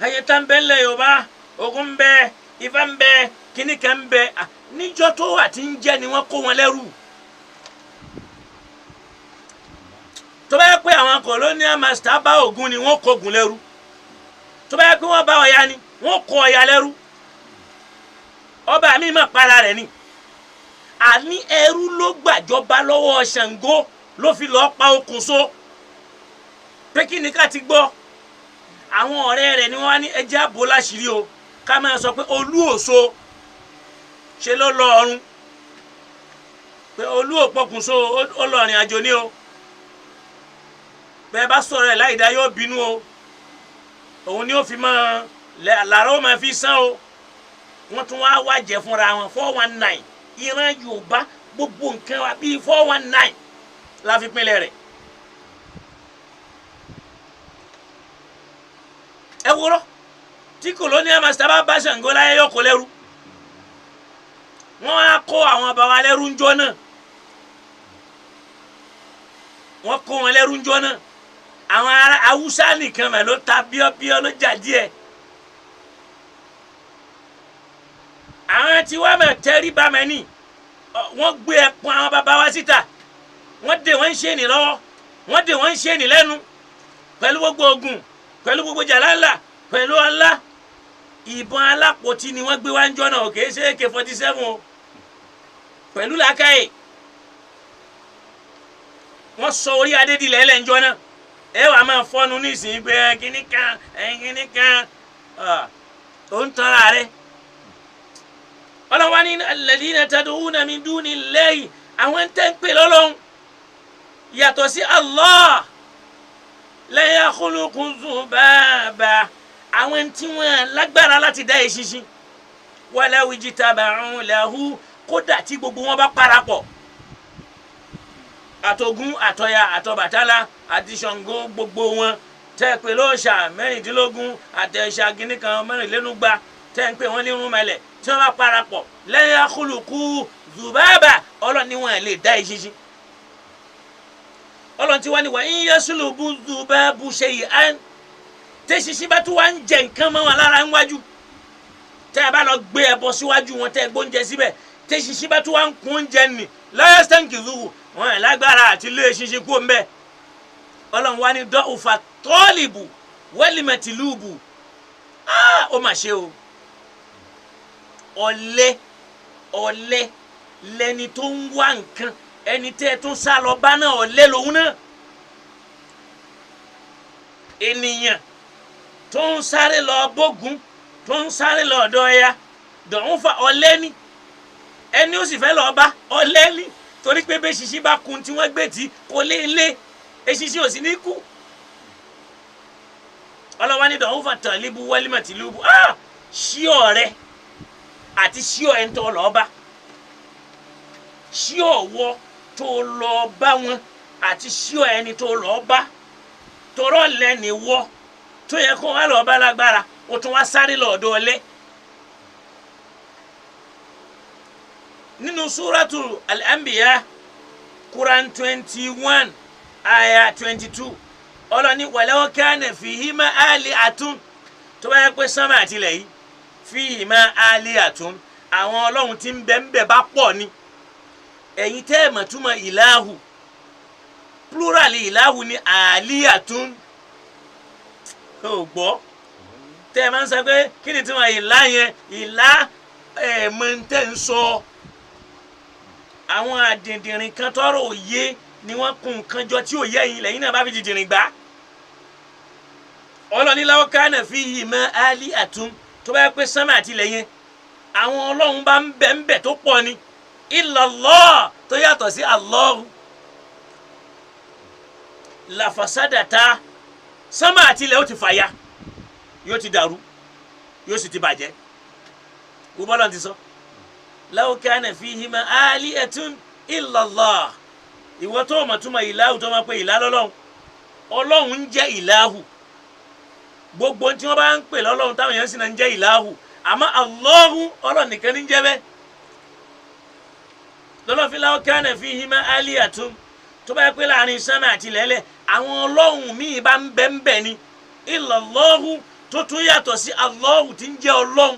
Speaker 1: ayé tá ń bẹ ńlẹ̀ Yorùbá, Ògún ń bẹ, Ifá ń bẹ, kíní kan ń bẹ. Níjọ́ tó wà tí ń jẹ́ ni wọ́n kó wọn lẹ́rù. Tó bá yẹ pé àwọn colonial master bá Ògún ni wọ́n kó Ògún lẹ́rù, tó bá yẹ pé wọ́n bá Ọya ni wọ́n kó Ọya lẹ́rù. Ọba mi máa para rẹ̀ ni. Àní ẹrú ló gbàjọba lọ́wọ́ Ṣàngó ló fi lọ́ọ́ pa okùn so. Pé kí ni ká ti gbọ́, àwọn ọ̀rẹ́ rẹ̀ ni wọ́n á ní ẹjẹ́ àbò láṣìírí o, ká máa sọ pé olú òso ṣe ló lọ ọ̀run, pé olú òpokùnso ó lọ rìn àjò ní o, bẹ́ẹ̀ bá sọ̀rọ̀ ẹ̀ láìda yóò bínú o, òun ni ó fi máa làrá ó máa fi sán o. Wọ́n tún wá wájẹ fúnra wọn 419. Ìran Yorùbá gbogbo nǹkan wa bíi 419 la fi pinlẹ̀ rẹ̀. Ẹ wúrọ́ tí colonial master bá bá Ṣàngó láyé yóò kó lẹ́rú, wọ́n á kó àwọn baba lẹ́rú ńjọ́ náà. Wọ́n kó wọn lẹ́rú ńjọ́ náà. Àwọn ará Haúsá nìkan mà ló ta bíọ́bíọ́ ló jà díẹ̀. Àwọn tí wọ́n mọ̀ tẹ́rí bá mẹ́ ní, wọ́n gbé ẹpọn àwọn bàbá wa síta, wọ́n dè wọ́n ń ṣe ní lọ́wọ́, wọ́n dè wọ́n ń ṣe ní lẹ́nu, pẹ̀lú gbogbo ogun, pẹ̀lú gbogbo jàlálà, pẹ̀lú ọlá. Ìbọn alápòtí ni wọ́n gbé wá ń jọ́ náà, kì í ṣe AK-47 o, pẹ̀lú làákàyè. Wọ́n sọ orí adédìlẹ̀ ẹlẹ́njọ́ náà. Ẹ wàá máa fọ́nu nísìnyí pé kíní kan kíní kan, ó ń tanra rẹ̀. Ọlọ́wọ́ ní alladhina tad'una min dunillahi, àwọn tẹ́ ń pè lọ́lọ́run yàtọ̀ sí Allah, la yakhluqu dhubaba, àwọn tí wọ́n lágbára láti dá eṣinṣin, walaw ijtama'u lahu, kódà tí gbogbo wọn bá parapọ̀, àtògún àtọya àtọbàtálá àti Ṣàngó, gbogbo wọn tẹ́ pé lóòṣà 16 àtẹ̀ṣà gíní kan 24 tẹ́ ń pè wọ́n nírun mẹ́lẹ̀, tí wọ́n bá parapọ̀ la yakhluqu dhubaba, Ọlọ́run ni wọ́n lè dá eṣinṣin. Ọlọ́run tí wọ́n ní wa in yaslubu dhubabu shay'an, tẹ́ṣinṣin bá tún wá ń jẹ nǹkan mọ́ wọn lára níwájú, tẹ́ ẹ bá lọ gbé ẹbọ síwájú wọn, tẹ́ ẹ gbóúnjẹ síbẹ̀, tẹ́ṣinṣin bá tún wá ń kún oúnjẹ nì, la yastankizuhu, wọn ẹ̀ lágbára àti lé eṣinṣin kú ń bẹ́ẹ̀. Ọlọ́run wá ní dọ́ọ̀fà tọ́ọ̀lìbù wẹ́lìmẹ̀tìlúùbù, ó mà ṣe o. Ọ̀lẹ ọ̀lẹ lẹni tó ń wá nǹkan, ẹni tẹ́ ẹ tún sá lọ bá náà ọ̀lẹ lòun náà. Ènìyàn tó ń sáré lọ bógun, tó ń sáré lọ ọ̀dọ̀ ẹ̀yà dọ̀hún fa ọ̀lẹ ni, ẹni ó sì fẹ́ lọ bá ọ̀lẹ ni, torí pé bẹ́ẹ̀ ṣiṣi bá kun tí wọ́n gbé tí kò lé lé, eṣinṣin ò sí ní kú. Ọlọ́wọ́ ní dọ̀hún fa tàlíbù wẹ́límẹ̀tìlúbù, ṣí ọ̀rẹ́ àti ṣí ọ̀ ẹni tó lọ bá, ṣí ọ̀wọ́ tó lọ bá wọn àti ṣí ọ̀ ẹni tó lọ bá, torọ́ lẹ́ni wọ́ tó yẹ kó wá lọ bá lágbára, ó tún wá sáré lọ́dọ̀ ọlẹ́. Nínú súrátù Al-Anbiya, Quran 21 aya 22, ọlọ́ni walaw kana fihima alihatun, tó bá yẹ pé sánmà àtìlẹ̀ yìí fihima alihatun, àwọn ọlọ́run tí ń bẹ ń bẹ bá pọ̀ ni. Ẹ̀yin tẹ́ ẹ̀ mọ̀ túmọ̀ ìláhù, plural ìláhù ni alihatun. Ó gbọ́ tẹ́ ẹ máa ń sọ pé kí ni túmọ̀ ìlá yẹn, ìlá ẹ̀ mọ̀ ń tẹ́ ń sọ. Àwọn àdìndìnrín kan tọrọ òye ni wọ́n kun nǹkan jọ tí òye yìí lẹ́yìn náà bá fi dìndìnrín gbà. Ọlọ́ni law kana fihima alihatun, tó bá yẹ pé sánmà àti ilẹ̀ yẹn àwọn ọlọ́run bá ń bẹ ń bẹ tó pọ̀ ni, illallah tó yàtọ̀ sí Allahu, la fasadata, sánmà àti ilẹ̀ ó ti fàya, yóò ti dàrú, yóò sì ti bàjẹ́. Kó bọ́lá ti sọ law kana fihima alihatun illallah. Ìwọ tó o mọ̀ túmọ̀ ìláhù tó máa pe ìlá lọ́lọ́run, ọlọ́run ń jẹ́ ìláhù. Gbogbo tí wọ́n bá ń pè lọ́lọ́run táwọn èèyàn sì náà ń jẹ́ ìláhù, àmọ́ Allahu ọlọ́run nìkan ní ń jẹ́ bẹ́ẹ̀. Lọ́lọ́fin law kana fihima alihatun, tó bá yẹ pé láàrin sánmà àti lẹ́lẹ̀ àwọn ọlọ́run míì bá ń bẹ ń bẹ ni, illallahu tó tún yàtọ̀ sí Allahu tí ń jẹ́ ọlọ́run,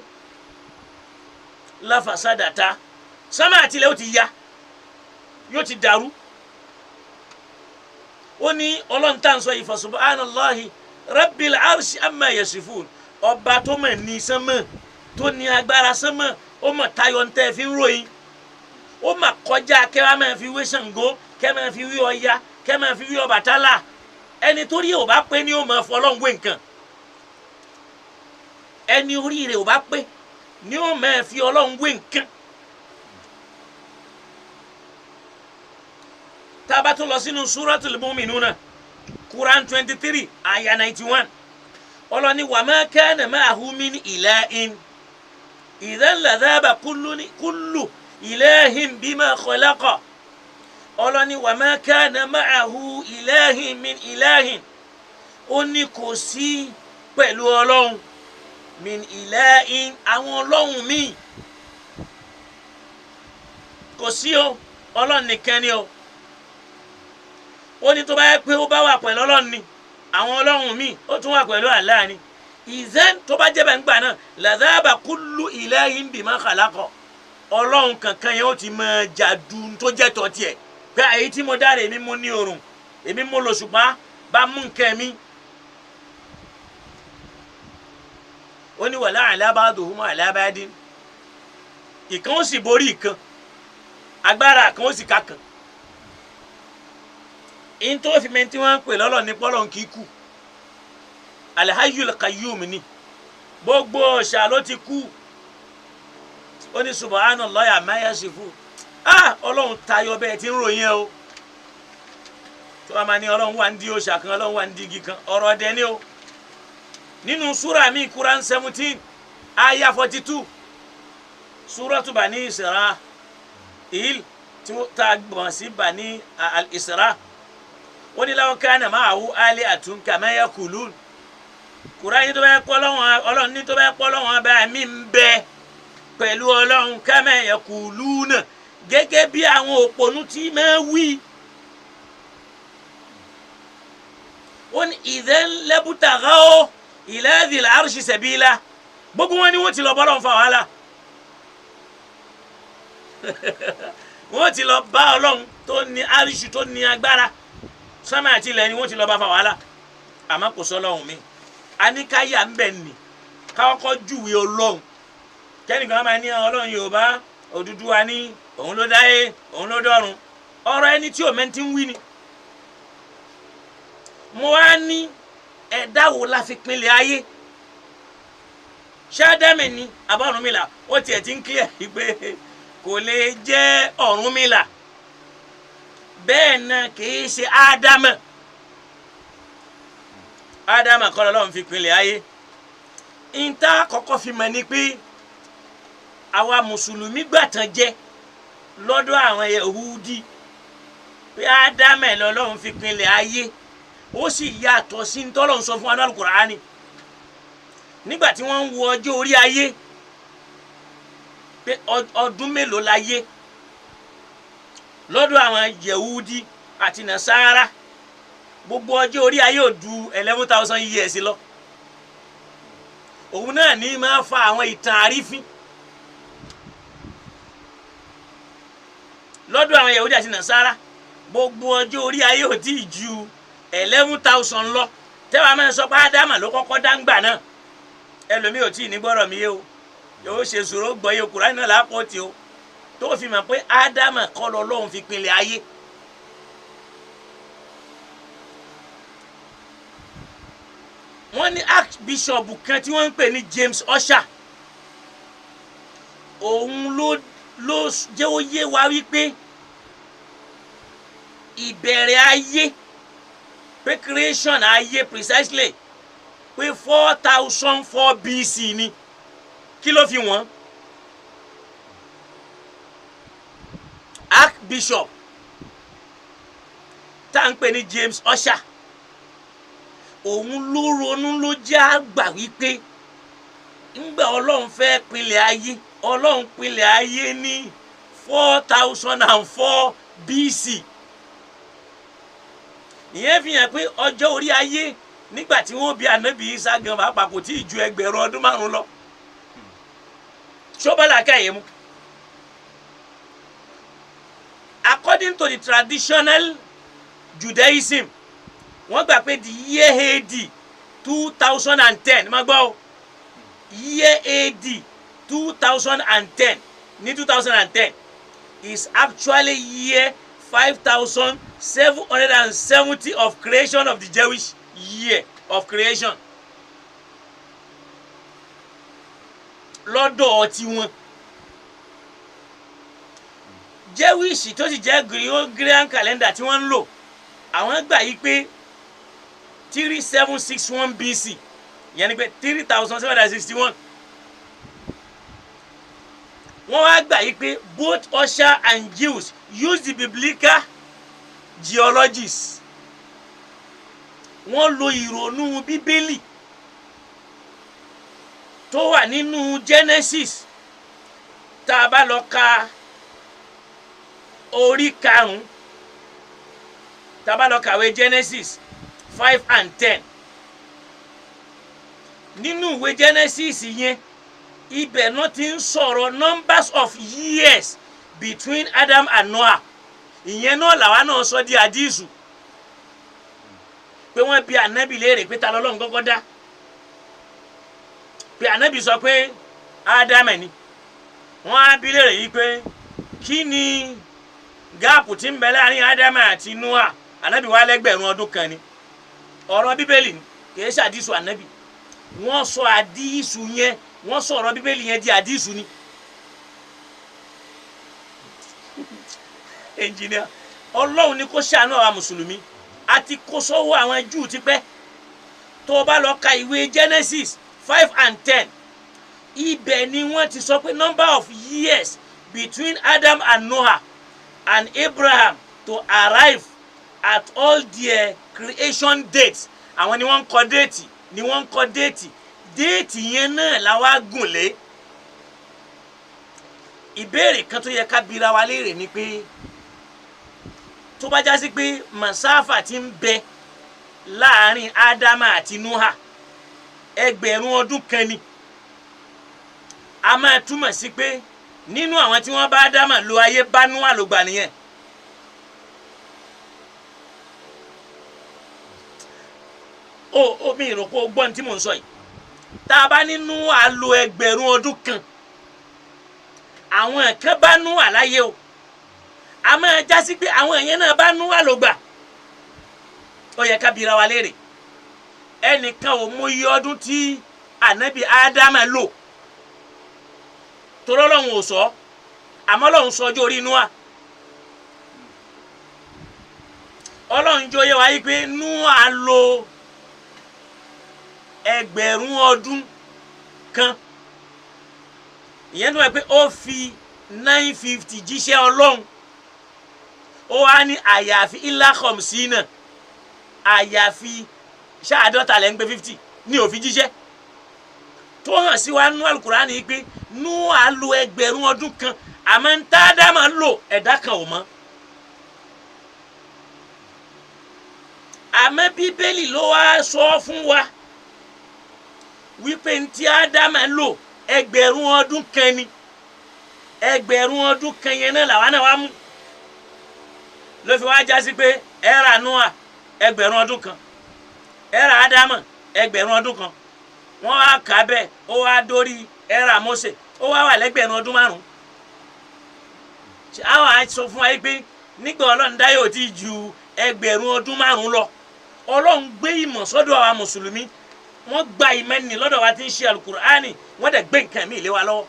Speaker 1: la fasadata, sánmà àti ilẹ̀ ó ti ya, yóò ti dàrú. Ó ní ọlọ́run tá à ń sọ yìí, fa subhanallahi rabbil arshi amma yasifun, ọba tó mọ̀ ní sánmà, tó ní agbára sánmà, ó mọ̀ tayọ ń tẹ́ fi ń ròyìn, ó mà kọjá kẹ́ wá máa fi wé Ṣàngó, kẹ́ máa fi wé Ọya, kẹ́ máa fi wé Ọbàtálá. Ẹni tó rí ò bá pé ní ó máa fọlọ́run wé nǹkan, ẹni orí rẹ̀ ò bá pé ní ó máa fi ọlọ́run wé nǹkan. Tá a bá tún lọ sínú Suratul Mu'minuna, Quran 23 aya 91, ọlọ́ni wa ma kana ma'ahu min ilahin idhan ladhaba kullu ilahin bima khalaqa. Ọlọ́ni wa ma kana ma'ahu ilahin min ilahin, ó ní kò sí pẹ̀lú ọlọ́run min ilahin, àwọn ọlọ́run míì kò sí o, ọlọ́run nìkan ni o. Ó ní tó bá yẹ pé ó bá wà pẹ̀lú Ọlọ́run ni, àwọn ọlọ́run míì ó tún wà pẹ̀lú Allah ni. Ìzẹ́n tó bá jẹ́ bẹ́ẹ̀ ńgbà náà, ladhaba kullu ilahin bima khalaqa, ọlọ́run kankan yẹn ó ti máa jàdù tó jẹ́ tọ́ tiẹ̀ pé èyí tí mo dáre, èmi mo ní oòrùn, èmi mo lòṣùpá, bá mú nǹkan mi. Ó ní wala ala ba'duhum ala ba'din, ìkan ó sì borí ìkan, agbára kan ó sì ká kan. In tó fi mẹ́ntí wọ́n ń pè lọ́lọ́ ní pọ́lọ́ kì í kú, Al-Hayyul Qayyum ni, gbogbo ọ̀ṣà ló ti kú. Ó ní subhanallahi amma yasifun. Ah, Ọlọ́run tayọ bẹ́ẹ̀ tí ń ròyìn ẹ o. Tó bá máa ní Ọlọ́run wà ń di òòṣà kan, Ọlọ́run wà ń di igi kan, ọ̀rọ̀ ọ̀dẹ ni o. Nínú súrà mi, Quran 17 aya 42, Suratu Bani Isra'il tí wọ́n ta gbọ̀n sí Bani al-Isra, ó ní law kana ma'ahu alihatun kama yaqulun. Quran ní tó bá kọ́ Ọlọ́run, Ọlọ́run ní tó bá kọ́ Ọlọ́run ọba mi ń bẹ pẹ̀lú Ọlọ́run, kama yaquluna, gẹ́gẹ́ bí àwọn òpònú tí máa wí. Ó ní idhan labtaghaw ila dhil arshi sabila, gbogbo wọn ni wọ́n ti lọ bọ́lọ̀ ń fa wàhálà, wọ́n ti lọ bá Ọlọ́run tó ní àríṣù, tó ní agbára sánmà àti ilẹ̀, ni wọ́n ti lọ bá fa wàhálà. Àmọ́ kò sọ Ọlọ́run mi a ní káyà ń bẹ̀ nì káwọ́kọ́ júwe Ọlọ́run. Kẹ́nìkan máa ní Ọlọ́run Yorùbá Odùduwà ní òun ló dáyé, òun ló dọ́run, ọ̀rọ̀ ẹni tí òmẹ́ntì ń wí ni. Mo wá ní ẹ̀dá wo la fi pinlẹ̀ ayé? Ṣáádámẹ̀ ni àbá Ọ̀rúnmìlà? Ó tiẹ̀ ti ń clear pé kò lè jẹ́ Ọ̀rúnmìlà, bẹ́ẹ̀ náà kìí ṣe Ádámà. Ádámà kọ́ lọ́lọ́run fi pinlẹ̀ ayé. Ìta kọ́kọ́ fi mọ̀ ni pé àwa mùsùlùmí gbàtàn jẹ lọ́dọ̀ àwọn Yẹhudi pé Ádámà lọ́lọ́run fi pinlẹ̀ ayé. Ó sì yàtọ̀ sí ní tọ́lọ́run sọ fún wa ní Al-Kùránì. Nígbà tí wọ́n ń wo ọjọ́ orí ayé pé ọdún mélòó láyé lọ́dọ̀ àwọn Yẹhudi àti Nasara, gbogbo ọjọ́ orí ayé ò ju 11,000 years lọ. Òun náà ní máa fa àwọn ìtàn àrífín lọ́dọ̀ àwọn Yẹhudi àti Nasara. Gbogbo ọjọ́ orí ayé ò tí ì ju 11,000 lọ. Tẹ́wàá máa ń sọ pé Ádámà ló kọ́kọ́ dáńgbà náà, ẹlòmíì ò tí ì ní gbọ́rọ̀ mi yé o, yóò ṣe sùúrù gbọ́ yé o. Kùránì náà lápò tí o tó fi mọ̀ pé Ádámà kọ́ lọ́lọ́run fi pinlẹ̀ ayé. Wọ́n ní archbishop kan tí wọ́n ń pè ní James Ussher, òun ló jẹ́ ó yé wa wípé ìbẹ̀rẹ̀ ayé, pé creation ayé precisely pé 4004 BC ni. Kí ló fi wọ́n? Archbishop tá à ń pè ní James Ussher, òun ló ronú, ló jẹ́ àgbà wípé ńgbà Ọlọ́run fẹ́ pinlẹ̀ ayé, Ọlọ́run pinlẹ̀ ayé ní 4004 BC. Ìyẹn fi hàn pé ọjọ́ orí ayé nígbà tí wọ́n bí Ànábì Ìsá gan pàápàá kò tí ì ju 5,000 ọdún lọ. Ṣọ́bàlà káyé mu. According to the traditional Judaism, wọ́n gbà pé the year AD 2010, má gbọ́ o, year AD 2010 ní 2010 is actually year 5770 of creation of the Jewish year of creation. Lọ́dọ̀ tiwọn Jewish tó sì jẹ́ Gregorian calendar tí wọ́n ń lò, àwọn gbà yí pé 3761 BC, yẹn ni pé 3761. Wọ́n wá gbà yí pé both Ussher and Jews use the biblical geologies. Wọ́n lo ìrònú Bíbélì tó wà nínú Genesis. Tá a bá lọ ka orí 5 Tá bá lọ kàwé Genesis 5 and 10, nínú ìwé Genesis yẹn, ibẹ̀ náà ti ń sọ̀rọ̀ numbers of years between Adam and Noah. Ìyẹn náà làwa náà sọ di àdísù pé wọ́n bi ànábì léèrè pé ta lọ́lọ́run kọ́kọ́ dá, pé ànábì sọ pé Ádámù ni. Wọ́n á bi léèrè yìí pé kí ni gap tí ń bẹ láàrin Ádámù àti Noah? Ànábì wá lẹ́gbẹ̀rún ọdún kan ni. Ọ̀rọ̀ Bíbélì ni, kì í ṣàdísù ànábì. Wọ́n sọ àdísù yẹn, wọ́n sọ ọ̀rọ̀ Bíbélì yẹn di àdísù ni. Ẹnjìníà, Ọlọ́run ni kó ṣàánú àwa mùsùlùmí àti kó sọ́wọ́ àwọn Júù tipẹ́. Tó o bá lọ ka ìwé Genesis 5 and 10, ibẹ̀ ni wọ́n ti sọ pé number of years between Adam and Noah and Abraham to arrive at all their creation dates. Àwọn ni wọ́n ń kọ date, ni wọ́n ń kọ date. Date yẹn náà la wá gùn lé. Ìbéèrè kan tó yẹ ká bira wa léèrè ni pé, tó bá jásí pé masáfà ti ń bẹ láàrin Ádámà àti Núhà ẹgbẹ̀rún ọdún kan ni, a máa túmọ̀ sí pé nínú àwọn tí wọ́n bá Ádámà lo ayé bá Núhà ló gbà nìyẹn. Ó mi rò pé o gbọ́ ní tí mò ń sọ yìí. Tá a bá ní Núhà lo ẹgbẹ̀rún ọdún kan, àwọn kan bá Núhà láyé o, a máa jásí pé àwọn èèyàn náà bá Núhà ló gbà. Ó yẹ ká bira wa léèrè. Ẹnìkan ò mọ iye ọdún tí ànábì Ádámà lò, torí Ọlọ́run ò sọ, àmọ́ Ọlọ́run sọ ọjọ́ orí Núhà. Ọlọ́run jọ yẹ wá yí pé Núhà lò ẹgbẹ̀rún ọdún kan. Ìyẹn tó wà pé ó fi 950 jíṣẹ́ Ọlọ́run. Ó wá ní àyàfi ilá khamsina, àyàfi ṣáàdọ́ta lẹ́ ń gbé 50 ní òfin jíṣẹ́. Tó hàn sí wa nú Al-Kùránì pé Núhà lò ẹgbẹ̀rún ọdún kan, àmọ́ ń tá Ádámà lò ẹ̀dá kan ò mọ̀. Àmọ́ Bíbélì ló wá sọ fún wa wípé ń tí Ádámà lò ẹgbẹ̀rún ọdún kan ni. Ẹgbẹ̀rún ọdún kan yẹn náà làwa náà wá mú, ló fi wá jásí pé ẹ̀rà Núhà ẹgbẹ̀rún ọdún kan, ẹ̀rà Ádámà ẹgbẹ̀rún ọdún kan. Wọ́n á kà bẹ́ẹ̀, ó wá dórí ẹ̀rà Mósè, ó wá wà lẹ́gbẹ̀rún ọdún márùn-ún. Àwọn á sọ fún wa pé nígbà Ọlọ́run dáyé ò tí ju ẹgbẹ̀rún ọdún márùn-ún lọ. Ọlọ́run gbé ìmọ̀ sọ́dọ̀ àwa mùsùlùmí, wọ́n gba ìmọ̀ nì lọ́dọ̀ wa tí ń ṣe Alukur'ani, wọ́n dẹ̀ gbé nǹkan mi lé wa lọ́wọ́.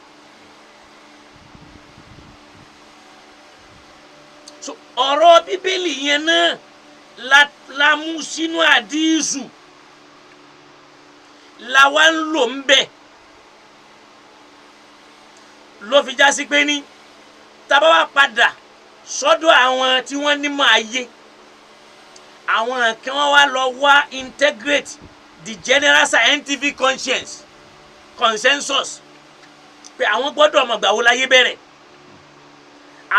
Speaker 1: So ọ̀rọ̀ Bíbélì yẹn náà la mú sínú àdísù la wá ń lò ń bẹ̀, ló fi já sí pé ní tá bá wá padà sọ́dọ̀ àwọn tí wọ́n nímọ̀ ayé, àwọn kan wọ́n wá lọ wá integrate the general scientific conscience consensus pé àwọn gbọ́dọ̀ mọ̀ gbà wo láyé bẹ̀rẹ̀.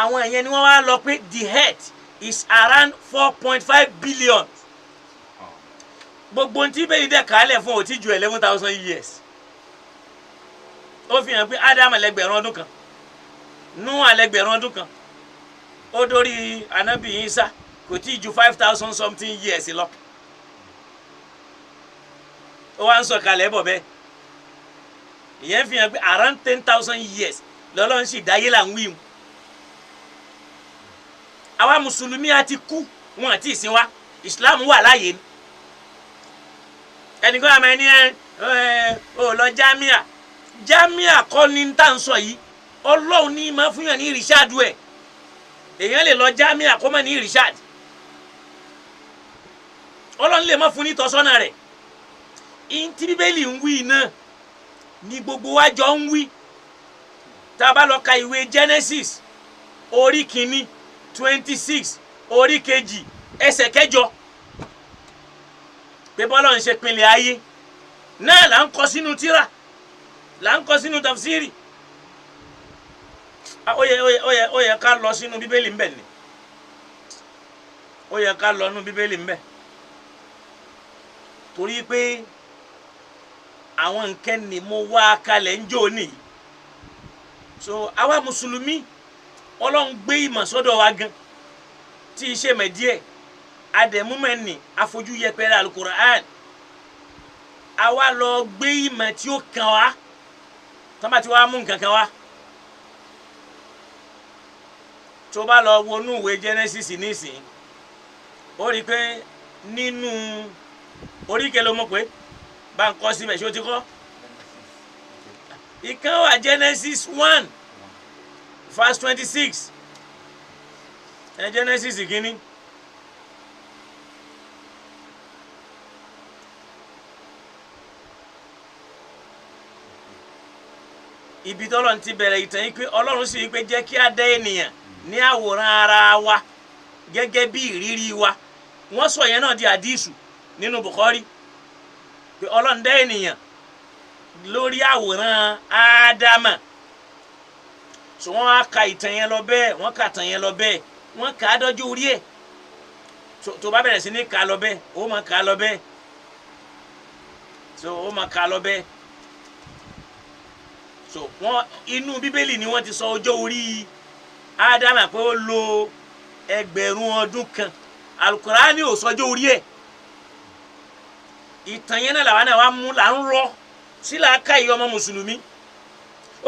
Speaker 1: Àwọn ìyẹn ni wọ́n wá lọ pé the earth is around 4.5 billion. Gbogbo ohun tí bẹ́ẹ̀ dẹ̀ kálẹ̀ fún òtí ju 11,000 years. Ó fi hàn pé Ádámù lẹ́gbẹ̀rún ọdún kan, Núhà lẹ́gbẹ̀rún ọdún kan, ó dórí ànábì Ìsá kò tí ju 5,000 something years lọ. Ó wá ń sọ kalẹ̀ bọ̀ bẹ́ẹ̀. Ìyẹn fi hàn pé around 10,000 years lọ́lọ́run sì dáyé là ń wí mu. Àwa mùsùlùmí a ti kú, wọn àti ìsìn wa, Islam wà láàyè ni. Ẹnìkan àmọ́ ẹni ẹ ò lọ jámíà. Jámíà kọ́ ni tá ń sọ yìí. Ọlọ́run ní máa fún yàn ní ìrìṣàdù ẹ̀. Èèyàn lè lọ jámíà kó má ní ìrìṣàdù. Ọlọ́run lè má fún ní ìtọ́sọ́nà rẹ̀. Ìntí Bíbélì ń wí náà ni gbogbo wa jọ ń wí. Tá a bá lọ ka ìwé Genesis orí kìíní 26 orí kejì ẹsẹ̀ kẹjọ, pé bọ́lá ń ṣe pinlẹ̀ ayé náà là ń kọ sínú tírà, là ń kọ sínú tafsiri. Ó yẹ ká lọ sínú Bíbélì ńbẹ̀ ni. Ó yẹ ká lọ nú Bíbélì ńbẹ, torí pé àwọn nǹkan ni mo wá kalẹ̀ ń jò ní. So àwa mùsùlùmí, Ọlọ́run gbé ìmọ̀ sọ́dọ̀ wa gan tí iṣẹ́ mẹ̀ díẹ̀ adẹ̀múmẹ́ni afojú yẹpẹrẹ Alukur'an. Àwa lọ gbé ìmọ̀ tí ó kàn wá tọ́ba tí wàá mú nǹkan kan wá. Tó bá lọ wọnú ìwé Genesis nísìnyí, ó rí i pé nínú oríkèé ló mọ̀ pé bá ń kọ́ síbẹ̀, ṣé o ti kọ́? Ìkan wà, Genesis 1 verse 26. Ẹ Genesis kínní. Ibi tọ́lọ́run ti bẹ̀rẹ̀ ìtàn yìí pé Ọlọ́run sì wí pé, jẹ́ kí á dá ènìyàn ní àwòrán ara wa gẹ́gẹ́ bí ìrírí wa. Wọ́n sọ yẹn náà di àdísù nínú Bukhari pé Ọlọ́run dá ènìyàn lórí àwòrán Ádámà. So wọ́n á ka ìtàn yẹn lọ bẹ́ẹ̀, wọ́n ka ìtàn yẹn lọ bẹ́ẹ̀, wọ́n kà á dọ́jú orí ẹ̀. Tó bá bẹ̀rẹ̀ sí ní kà á lọ bẹ́ẹ̀, ó máa kà á lọ bẹ́ẹ̀. So ó máa kà á lọ bẹ́ẹ̀. So wọ́n inú Bíbélì ni wọ́n ti sọ ọjọ́ orí Ádámà pé ó lo 1,000 ọdún. Alukurani ò sọjọ́ orí ẹ̀. Ìtàn yẹn náà làwọn náà wá mú là ń rọ sí làákàyè ọmọ mùsùlùmí.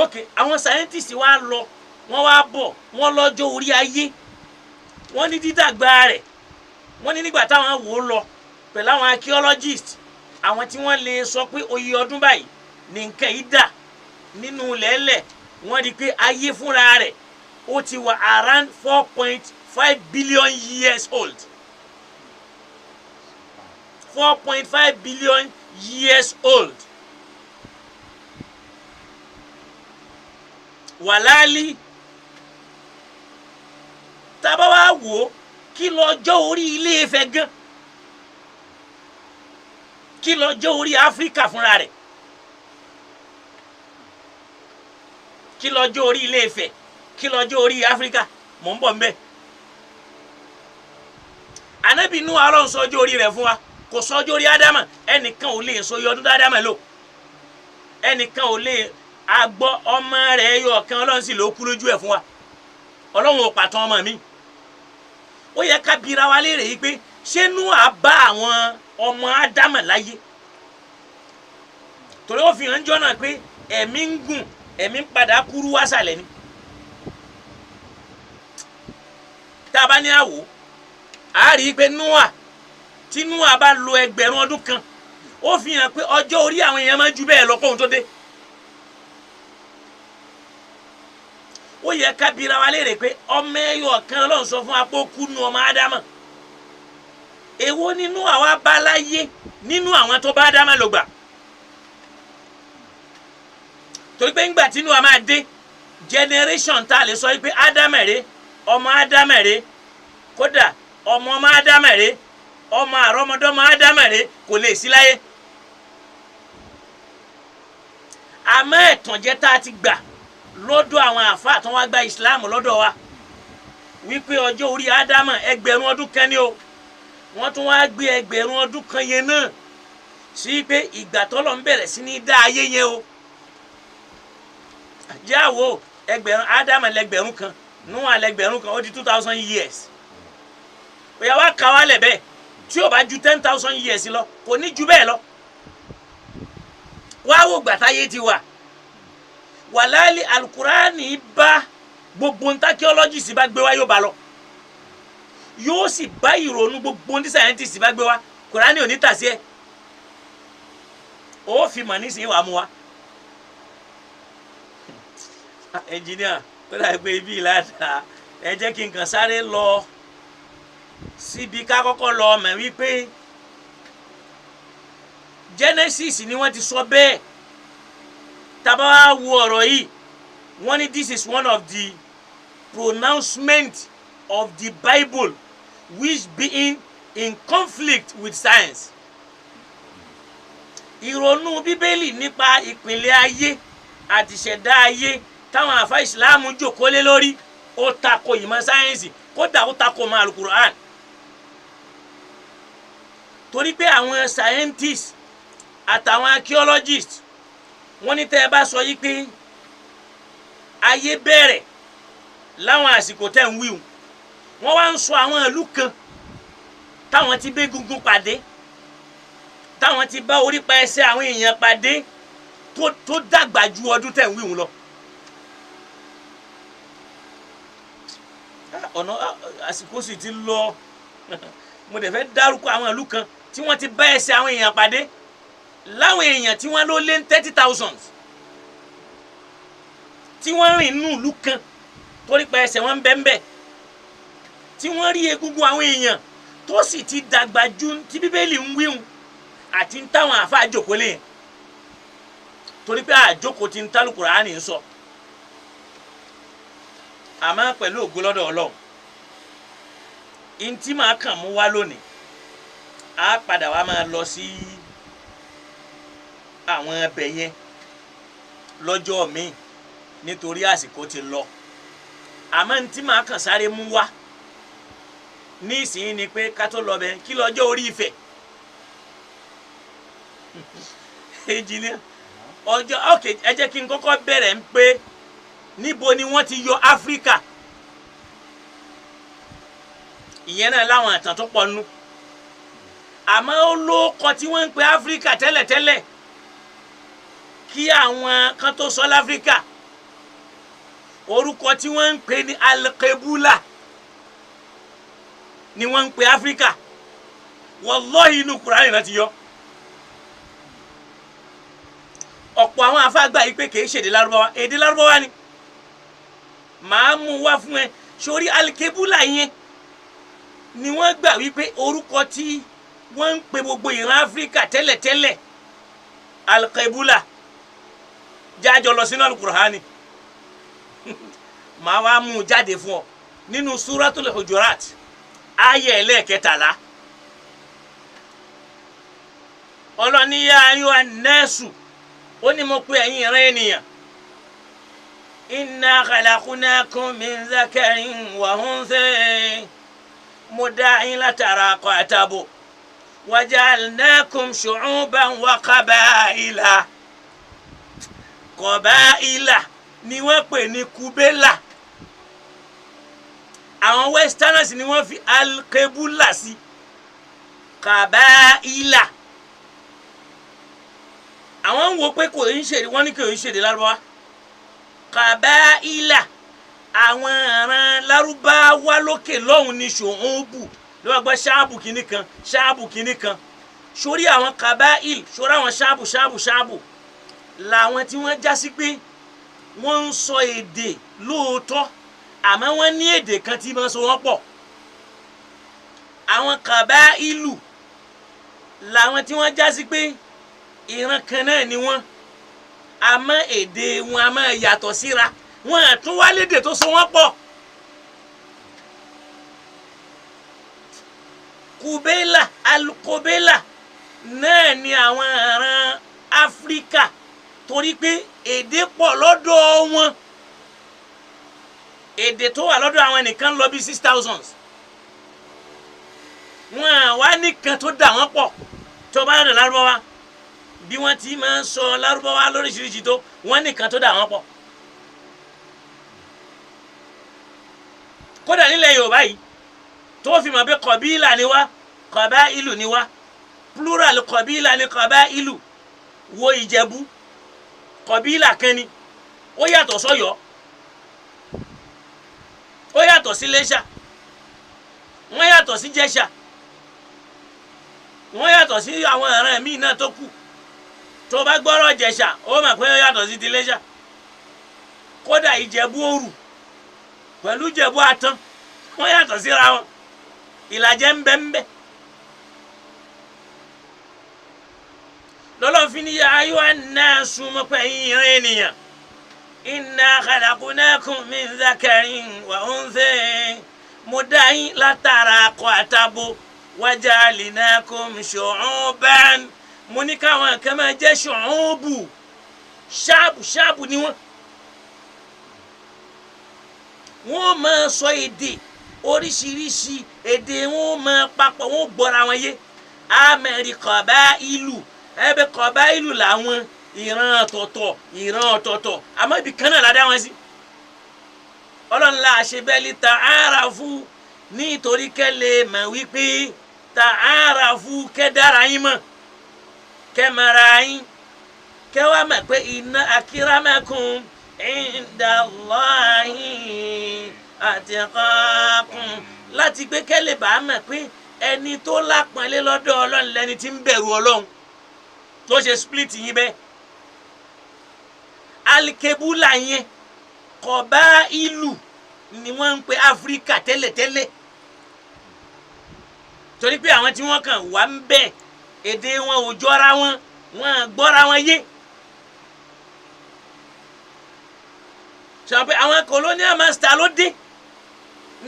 Speaker 1: Ok, àwọn scientists wá lọ, wọ́n wá bọ̀, wọ́n lọ́jọ́ orí ayé, wọ́n ní dídàgbà rẹ̀, wọ́n ní nígbà táwọn wò ó lọ pẹ̀lú àwọn archaeologist, àwọn tí wọ́n lè sọ pé oye ọdún báyìí ní nǹkan yìí dà nínú lẹ́lẹ̀, wọ́n rí i pé ayé fúnra rẹ̀ ó ti wà around 4.5 billion years old. 4.5 billion years old. Wàláálí, tá a bá wá wò ó, kí lọ́jọ́ orí Ilé Ifẹ̀ gan? Kí lọ́jọ́ orí Áfíríkà fúnra rẹ̀? Kí lọ́jọ́ orí Ilé Ifẹ̀? Kí lọ́jọ́ orí Áfíríkà? Mò ń bọ̀ nbẹ̀. Ànábì Núhà, Ọlọ́run sọ ọjọ́ orí rẹ̀ fún wa, kò sọ ọjọ́ orí Ádámà. Ẹnìkan ò lè sọ iye ọdún tó Ádámà lò. Ẹnìkan ò lè agbọ́ ọmọ rẹ̀ yọ ọ̀kan, Ọlọ́run sì ló kú lójú ẹ̀ fún wa. Ọlọ́run ò pàtàn ọmọ mi. Ó yẹ ká bira wa léèrè yìí pé, ṣé Núhà bá àwọn ọmọ Ádámà láyé? Torí ó fi hàn jọ́ náà pé ẹ̀mí ń gùn, ẹ̀mí ń padà kúrú wá sàlẹ̀ ni. Tá a bá ní àwò, a rí i pé Núhà, tí Núhà bá lo 1,000 ọdún, ó fi hàn pé ọjọ́ orí àwọn èèyàn máa ń ju bẹ́ẹ̀ lọ kóhun tó dé. Ó yẹ ká bira wa léèrè pé ọmọ ẹyọ kan, Ọlọ́run sọ fún wa pé ó kú nu ọmọ Ádámà. Èwo nínú àwa bá láyé nínú àwọn tó bá Ádámà lò gbà? Torí pé ńgbà tí Nóà máa dé, generation tá a lè sọ pé Ádámà rè, ọmọ Ádámà rè, kódà ọmọ ọmọ Ádámà rè, ọmọ àrọmọdọ́mọ Ádámà rè, kò lè sí láyé. Àmọ́ ẹ̀tànjẹ tá a ti gbà lọ́dọ̀ àwọn àfáà tó wá gba ìsìláàmù lọ́dọ̀ wa wípé ọjọ́ orí Ádámà 1,000 ọdún ni o, wọ́n tún wá gbé 1,000 ọdún yẹn náà sí pé ìgbà tọ́lọ̀ ń bẹ̀rẹ̀ sí ní dá ayé yẹn o. Jáwo 1,000, Ádámà lẹ́gbẹ̀rún 1, Núhà lẹ́gbẹ̀rún 1, ó di 2,000 years. Òyà wá kà wá lẹ̀ bẹ́ẹ̀, tí ò bá ju 10,000 years lọ, kò ní ju bẹ́ẹ̀ lọ. Wá wò gbàtáyé ti wà. Wàláàlì, alukurani bá gbogbo ntá archaeologist bá gbé wá, yóò bá lọ, yóò sì bá ìrònú gbogbo ní scientist bá gbé wá. Kurani ò ní tà sí ẹ. Ó fi mọ̀ nísìnyí wàá mú wa. Engineer, ó dàbí pé ibi ìlànà ẹ jẹ́ kí n kàn sáré lọ síbi ká kọ́kọ́ lọ mọ̀ wípé Genesis ni wọ́n ti sọ bẹ́ẹ̀. Tá bá wá wo ọ̀rọ̀ yìí, wọ́n ní this is one of the pronouncement of the Bible which being in conflict with science. Ìrònú Bíbélì nípa ìpìlẹ̀ ayé àti ìṣẹ̀dá ayé táwọn àfa ìsìláàmù jókòó lé lórí, ó tako ìmọ̀ sáyẹ́nsì, kódà ó tako ìmọ̀ alukur'an. Torí pé àwọn scientists àtàwọn archaeologists wọ́n ní tẹ́ ẹ bá sọ yí pé ayé bẹ̀rẹ̀ láwọn àsìkò tẹ́ ń wíwù, wọ́n wá ń sọ àwọn ìlú kan táwọn ti bẹ́ gungun pàdé, táwọn ti bá orípa ẹsẹ̀ àwọn èèyàn pàdé tó dàgbà ju ọdún tẹ́ ń wíwù lọ. Ọ̀nà àsìkò sì ti lọ. Mo dẹ̀ fẹ́ dárúkọ àwọn ìlú kan tí wọ́n ti bá ẹsẹ̀ àwọn èèyàn pàdé, láwọn èèyàn tí wọ́n ló lé ní 30,000 tí wọ́n rìn nínú ìlú kan torí pa ẹsẹ̀ wọn bẹ́ẹ̀ tí wọ́n rí egungun àwọn èèyàn tó sì ti dàgbà ju tí Bíbélì ń wíhun àti táwọn àfa àjòkó lè yẹn, torí pé àjòkó ti ń tálù Kùránì ń sọ. Àmọ́ pẹ̀lú ògo lọ́dọ̀ Ọlọ́run, ntí màá kàn mú wá lónìí, á padà wá máa lọ sí àwọn ẹbẹ̀ yẹn lọ́jọ́ míì nítorí àsìkò ti lọ. Àmọ́ ntí màá kàn sáré mú wá ní ìsìn ni pé ká tó lọ bẹ kí lọ́jọ́ orí Ifẹ̀ engineer ọjọ́. Ok, ẹ jẹ́ kí n kọ́kọ́ bẹ̀rẹ̀ ń pé níbo ni wọ́n ti yọ Áfíríkà. Ìyẹn náà láwọn àtàn tó pọ̀ nù. Àmọ́ ó lóko tí wọ́n ń pe Áfíríkà tẹ́lẹ̀tẹ́lẹ̀ kí àwọn kan tó sọ láfíríkà. Orúkọ tí wọ́n ń pè ní Alkebula ni wọ́n ń pe Áfíríkà. Wallahi inú Kùránì náà ti yọ. Ọ̀pọ̀ àwọn afáàgbà yìí pé kì í ṣèdè Lárúbáwá, èdè Lárúbáwá ni. Màá mú wá fún ẹ. Sórí Alkebula yẹn ni wọ́n gbà wípé orúkọ tí wọ́n ń pe gbogbo ìran Áfíríkà tẹ́lẹ̀tẹ́lẹ̀, Alkebula. Jájọ lọ sínú Alukur'ani, màá wá mú un jáde fún ọ nínú Suratul Hujurat ayé ẹlẹ́ẹ̀kẹtàlá. Ọlọ́ni yá ayọ́ anẹ́sù, ó ní mo pe ẹ̀yin ìran ènìyàn, inna khalaqnakum min dhakarin wa untha, mo dá yín látara akọ àtabo, wa ja'alnakum shu'uban wa qaba'ila. Qaba'ila ni wọ́n pè ní kubela. Àwọn westerners ni wọ́n fi alkebula sí qaba'ila. Àwọn ń wo pé kò ń ṣèdè, wọ́n ní kò ń ṣèdè Lárúbáwá. Qaba'ila àwọn ìran Lárúbáwá lókè lọ́hùn ní ṣòǹbù ló wá gbọ́ ṣáàbù kìíní kan, ṣáàbù kìíní kan. Sórí àwọn qaba'il, sórí àwọn ṣáàbù ṣáàbù ṣáàbù làwọn tí wọ́n já sí pé wọ́n ń sọ èdè lóòótọ́, àmọ́ wọ́n ní èdè kan tí wọ́n so wọ́n pọ̀. Àwọn qaba'ilu làwọn tí wọ́n já sí pé ìran kan náà ni wọ́n, àmọ́ èdè wọn a máa yàtọ̀ síra, wọn àtún wá lédè tó so wọ́n pọ̀. Kubela, alukobela náà ni àwọn ìran Áfíríkà, torí pé èdè pọ̀ lọ́dọ̀ wọn. Èdè tó wà lọ́dọ̀ àwọn nìkan lọ bí 6,000. Wọn wá nìkan tó dà wọ́n pọ̀. Tó bá lọ́dọ̀ Lárúbáwá, bí wọ́n ti máa ń sọ Lárúbáwá lóríṣiríṣi tó, wọ́n nìkan tó dà wọ́n pọ̀. Kódà nílẹ̀ Yorùbá yìí tó fi mọ̀ pé kọ̀bílà ni wá, kọ̀bá ìlú ni wá, plural kọ̀bílà ni kọ̀bá ìlú. Wo Ìjẹ̀bú, kọ̀bílà kan ni, ó yàtọ̀ sọ́yọ́, ó yàtọ̀ sí Iléṣà, wọ́n yàtọ̀ sí Jẹ̀ṣà, wọ́n yàtọ̀ sí àwọn ìran míì náà tó kù. Tó bá gbọ́rọ̀ Jẹ̀ṣà, ó mọ̀ pé ó yàtọ̀ sí ti Iléṣà. Kódà Ìjẹ̀bú Òrù pẹ̀lú Ìjẹ̀bú Àtàn, wọ́n yàtọ̀ síra wọn. Ìlàjẹ ń bẹ ń bẹ. Lọ́lọ́run fi ní ayọ́ an-nasu, mọ̀ pé ẹ̀yin ìran ènìyàn, inna khalaqnakum min dhakarin wa untha, mo dá yín látara akọ àtabo, wa ja'alnakum shu'uban, mo ní káwọn kan máa jẹ́ ṣùúbù, ṣáàbù ṣáàbù ni wọ́n. Wọ́n máa sọ èdè oríṣiríṣi, èdè wọn máa papọ̀, wọ́n gbọ́ra wọn yé. Amẹ́rí kọ̀bá ìlú, ẹbẹ kọ̀bá ìlú làwọn ìran ọ̀tọ̀ọ̀tọ̀, ìran ọ̀tọ̀ọ̀tọ̀, àmọ́ ibi kan náà la dá wọn sí. Ọlọ́run la ṣe bẹ́ẹ̀ li ta'arafu, nítorí kẹ́ lè mọ̀ wípé ta'arafu, kẹ́ dára yín mọ̀, kẹ́ mara yín, kẹ́ wá mọ̀ pé inna akramakum indallahi atqakum, láti pé kẹ́ lè bá mọ̀ pé ẹni tó lápọ̀nlé lọ́dọ̀ Ọlọ́run lẹni tí ń bẹ̀rù Ọlọ́run, tó ṣe split yín bẹ́ẹ̀. Alikebula yẹn, kọ̀bá ìlú ni wọ́n ń pe Áfíríkà tẹ́lẹ̀tẹ́lẹ̀, torí pé àwọn tí wọ́n kàn wá ń bẹ̀, èdè wọn ò jọra wọn, wọn gbọ́ra wọn yé. Sọ pé àwọn colonial master ló dé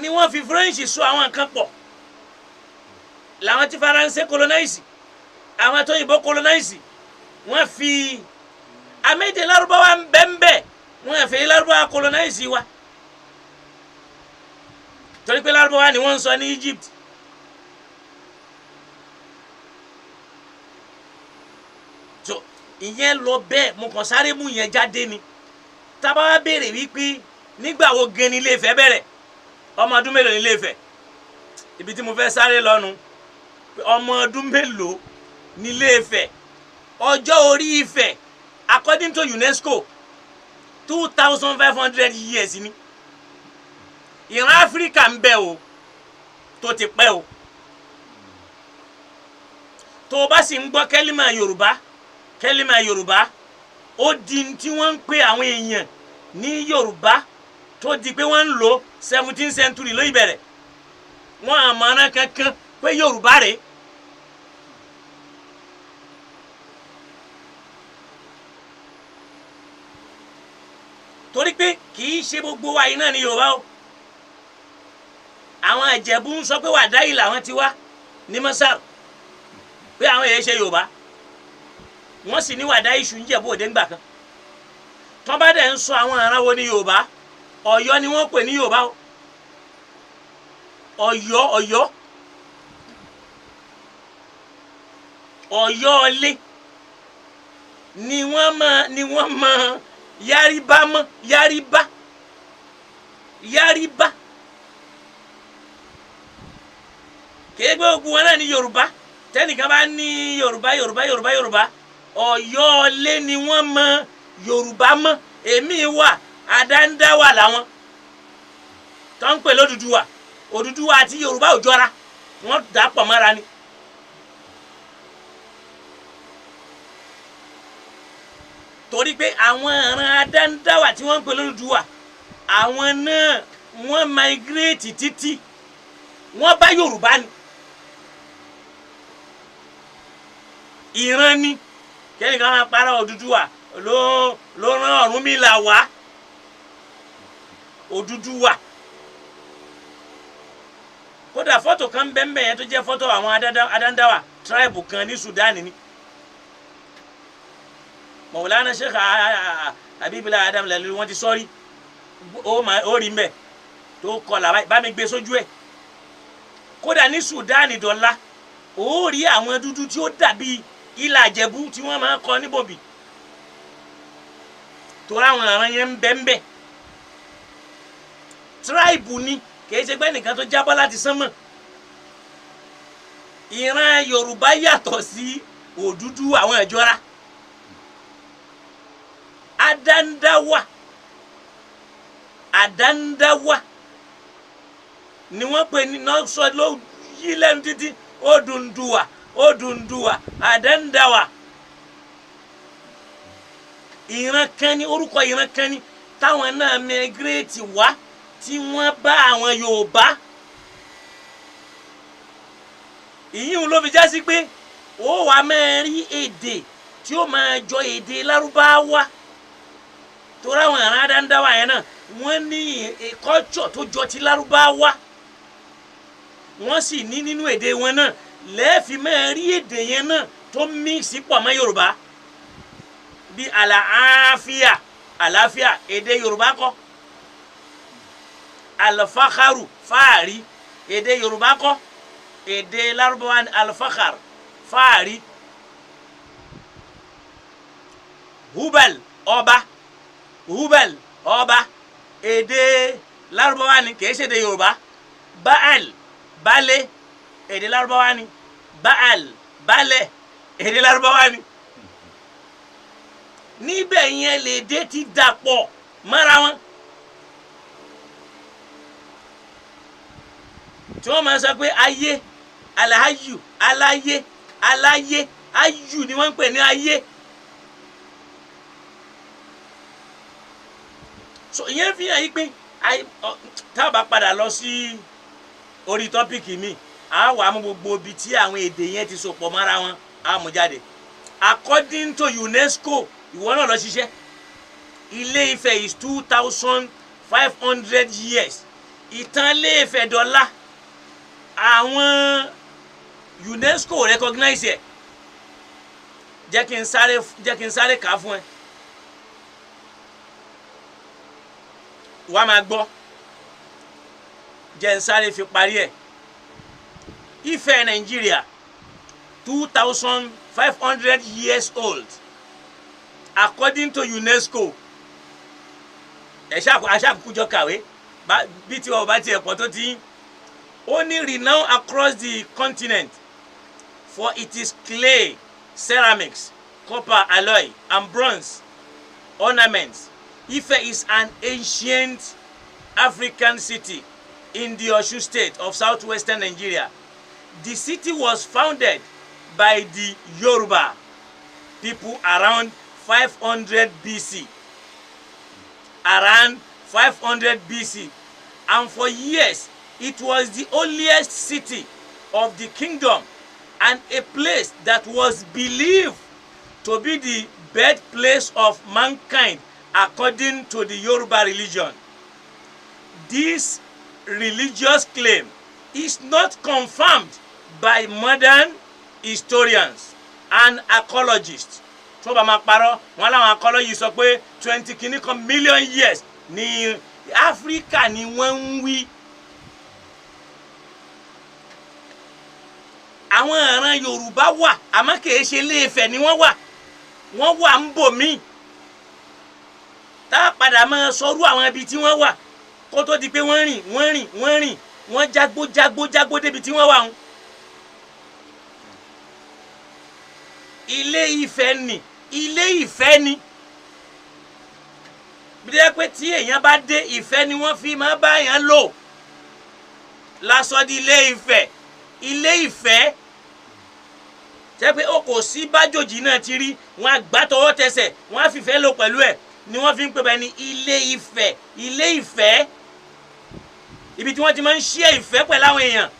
Speaker 1: ni wọ́n fi French sọ àwọn nǹkan pọ̀, làwọn tí Faransé colonize, àwọn tó yìnbọn colonize, wọ́n fi amédè Lárúbáwá ń bẹ́ ń bẹ́, wọ́n fi Lárúbáwá colonize wa, torí pé Lárúbáwá ni wọ́n ń sọ ní Egypt. So ìyẹn lọ bẹ́ẹ̀, mo kàn sáré mú yẹn jáde ni. Tábà wá béèrè wípé nígbà wo gan ni Ilé Ifẹ̀ bẹ̀rẹ̀, ọmọ ọdún mélòó ni Ilé Ifẹ̀? Ibi tí mo fẹ́ sáré lọ́nu, ọmọ ọdún mélòó ni Ilé Ifẹ̀? Ọjọ́ orí Ifẹ̀ according to UNESCO 2500 years ni. Ìran Áfíríkà ń bẹ o tó ti pẹ́ o. Tó o bá sì ń gbọ́ kẹ́límà Yorùbá, kẹ́límà Yorùbá ó di tí wọ́n ń pè àwọn èèyàn ní Yorùbá tó di pé wọ́n ń lò 17th century ló ìbẹ̀rẹ̀, wọ́n àmọ́ràn kankan pé Yorùbá rèé. Torí pé kì í ṣe gbogbo wa yìí náà ní Yorùbá o. Àwọn Ìjẹ̀bú ń sọ pé Wàdáyì làwọn ti wá ní Masar, pé àwọn èyí ṣe Yorùbá, wọ́n sì ní Wàdáyì ṣù ń Jẹ̀bú Òde ńgbà kan. Tọ́ bá dẹ̀ ń sọ àwọn ìran wo ní Yorùbá, Ọ̀yọ́ ni wọ́n pè ní Yorùbá o. Ọ̀yọ́, Ọ̀yọ́, Ọ̀yọ́ ọlé ni wọ́n máa ni wọ́n máa yáríbá mọ́, yáríbá, yáríbá. Kéé gbogbo wọn náà ní Yorùbá. Tẹnìkan bá ní Yorùbá, Yorùbá, Yorùbá, Yorùbá, Ọ̀yọ́ ọlé ni wọ́n mọ Yorùbá mọ́. Èmi wà Àdáńdáwà làwọn tó ń pè lódùduwà. Odùduwà àti Yorùbá ò jọra, wọ́n dà pọ̀ mọ́ra ni. Torí pé àwọn ìran Àdáńdáwà tí wọ́n ń pè lódùduwà, àwọn náà wọ́n migrate títí wọ́n bá Yorùbá ni. Ìran ni kẹ́nìkan máa para Odùduwà ló ló rán Ọ̀rúnmìlà wá. Odùduwà, kódà fọ́tò kan bẹ́ẹ̀ yẹn tó jẹ́ fọ́tò àwọn Adandawa tribe kan ní Sudan ni. Mọ̀wúlánà Sheikh Habibullah Adam lẹ́nu wọ́n ti sọ́rí, ó rí mbẹ́ tó kọlà bá mi gbé sójú ẹ̀. Kódà ní Sudan dọ́là, ó rí àwọn dúdú tí ó dàbí ilà Ìjẹ̀bú tí wọ́n máa ń kọ níbòbí, torí àwọn àrùn yẹn ń bẹ ń bẹ. Tíráìbù ni, kìí ṣe pé nìkan tó jábọ́ láti sánmọ̀. Ìran Yorùbá yàtọ̀ sí Òdúdú, àwọn ìjọra Adandawa. Adandawa ni wọ́n pè ní nọ́ọ̀sọ ló yí lẹ́nu títí Odùnduwà, Odùnduwà, Adandawa. Ìran kan ní orúkọ, ìran kan ní táwọn náà migrate wá tí wọ́n bá àwọn Yorùbá. Ìyíhun ló fi já sí pé ó wàá máa rí èdè tí ó máa jọ èdè Lárúbáwá, torí àwọn ìran Adandawa yẹn náà wọ́n ní culture tó jọ ti Lárúbáwá, wọ́n sì ní nínú èdè wọn náà lẹ́ẹ̀fì máa rí èdè yẹn náà tó mix pọ̀ mọ́ Yorùbá, bí àlàáfíà, àlàáfíà èdè Yorùbá kọ́, alfakharu, fáàrí, èdè Yorùbá kọ́, èdè Lárúbáwá ni alfakhar. Fáàrí. Hubal ọba, Hubal ọba, èdè Lárúbáwá ni, kìí ṣèdè Yorùbá. Baal balẹ̀, èdè Lárúbáwá ni. Baal balẹ̀, èdè Lárúbáwá ni. Níbẹ̀ yẹn lèdè ti dàpọ̀ mọ́ra wọn, tí wọ́n máa sọ pé ayé, alahayu, aláyé, aláyé, ayu ni wọ́n ń pè ní ayé. So ìyẹn fi hàn yí pé tá a bá padà lọ sí orí tọ́pìkì mi, a wà mú gbogbo ibi tí àwọn èdè yẹn ti so pọ̀ mọ́ra wọn, a mú jáde. According to UNESCO, ìwọ náà lọ ṣiṣẹ́, Ilé Ifẹ̀ is 2500 years. Ìtàn Ilé Ifẹ̀ dọ́là, àwọn UNESCO recognize ẹ̀. Jẹ́ kí n sáré kà á fún ẹ, wàá máa gbọ́. Jẹ́ n sáré fi parí ẹ̀. Ifẹ̀, Nigeria, 2500 years old according to UNESCO. Ẹ ṣàkójọ kàwé bí tí wọn bá tiẹ̀ pọ̀ tó ti ń. Ó ní renowned across the continent for its clay, ceramics, copper alloy and bronze ornaments. Ife is an ancient African city in the Osun State of southwestern Nigeria. The city was founded by the Yoruba people around 500 BC. Around 500 BC. And for years, it was the oldest city of the kingdom and a place that was believed to be the birthplace of mankind according to the Yoruba religion. This religious claim is not confirmed by modern historians and archaeologists. Tó bá máa parọ́ wọn, láwọn archaeologists sọ pé 20 kìíní kan million years ní Áfíríkà ni wọ́n ń wí. Àwọn ìran Yorùbá wà, àmọ́ kìí ṣe Ilé-Ifẹ̀ ni wọ́n wà, wọ́n wà ń bò míì tá a padà máa sọrú àwọn ibi tí wọ́n wà kó tó di pé wọ́n rìn wọ́n rìn wọ́n rìn wọ́n jágbó jágbó jágbó débi tí wọ́n wà ń. Ilé Ifẹ̀ ni, Ilé Ifẹ̀ ni bí dẹ́ pé tí èèyàn bá dé Ifẹ̀ ni wọ́n fi máa bá èèyàn lò lásọ di Ilé Ifẹ̀. Ilé Ifẹ̀ tẹ́ pé ó kò sí bájòjì náà ti rí wọn àgbà tọwọ́ tẹsẹ̀, wọn á fìfẹ́ lò pẹ̀lú ẹ̀ ni wọ́n fi ń pè bẹ́ẹ̀ ní Ilé Ifẹ̀. Ilé Ifẹ̀ ibi tí wọ́n ti máa ń ṣe ìfẹ́ pẹ̀lú àwọn èèyàn.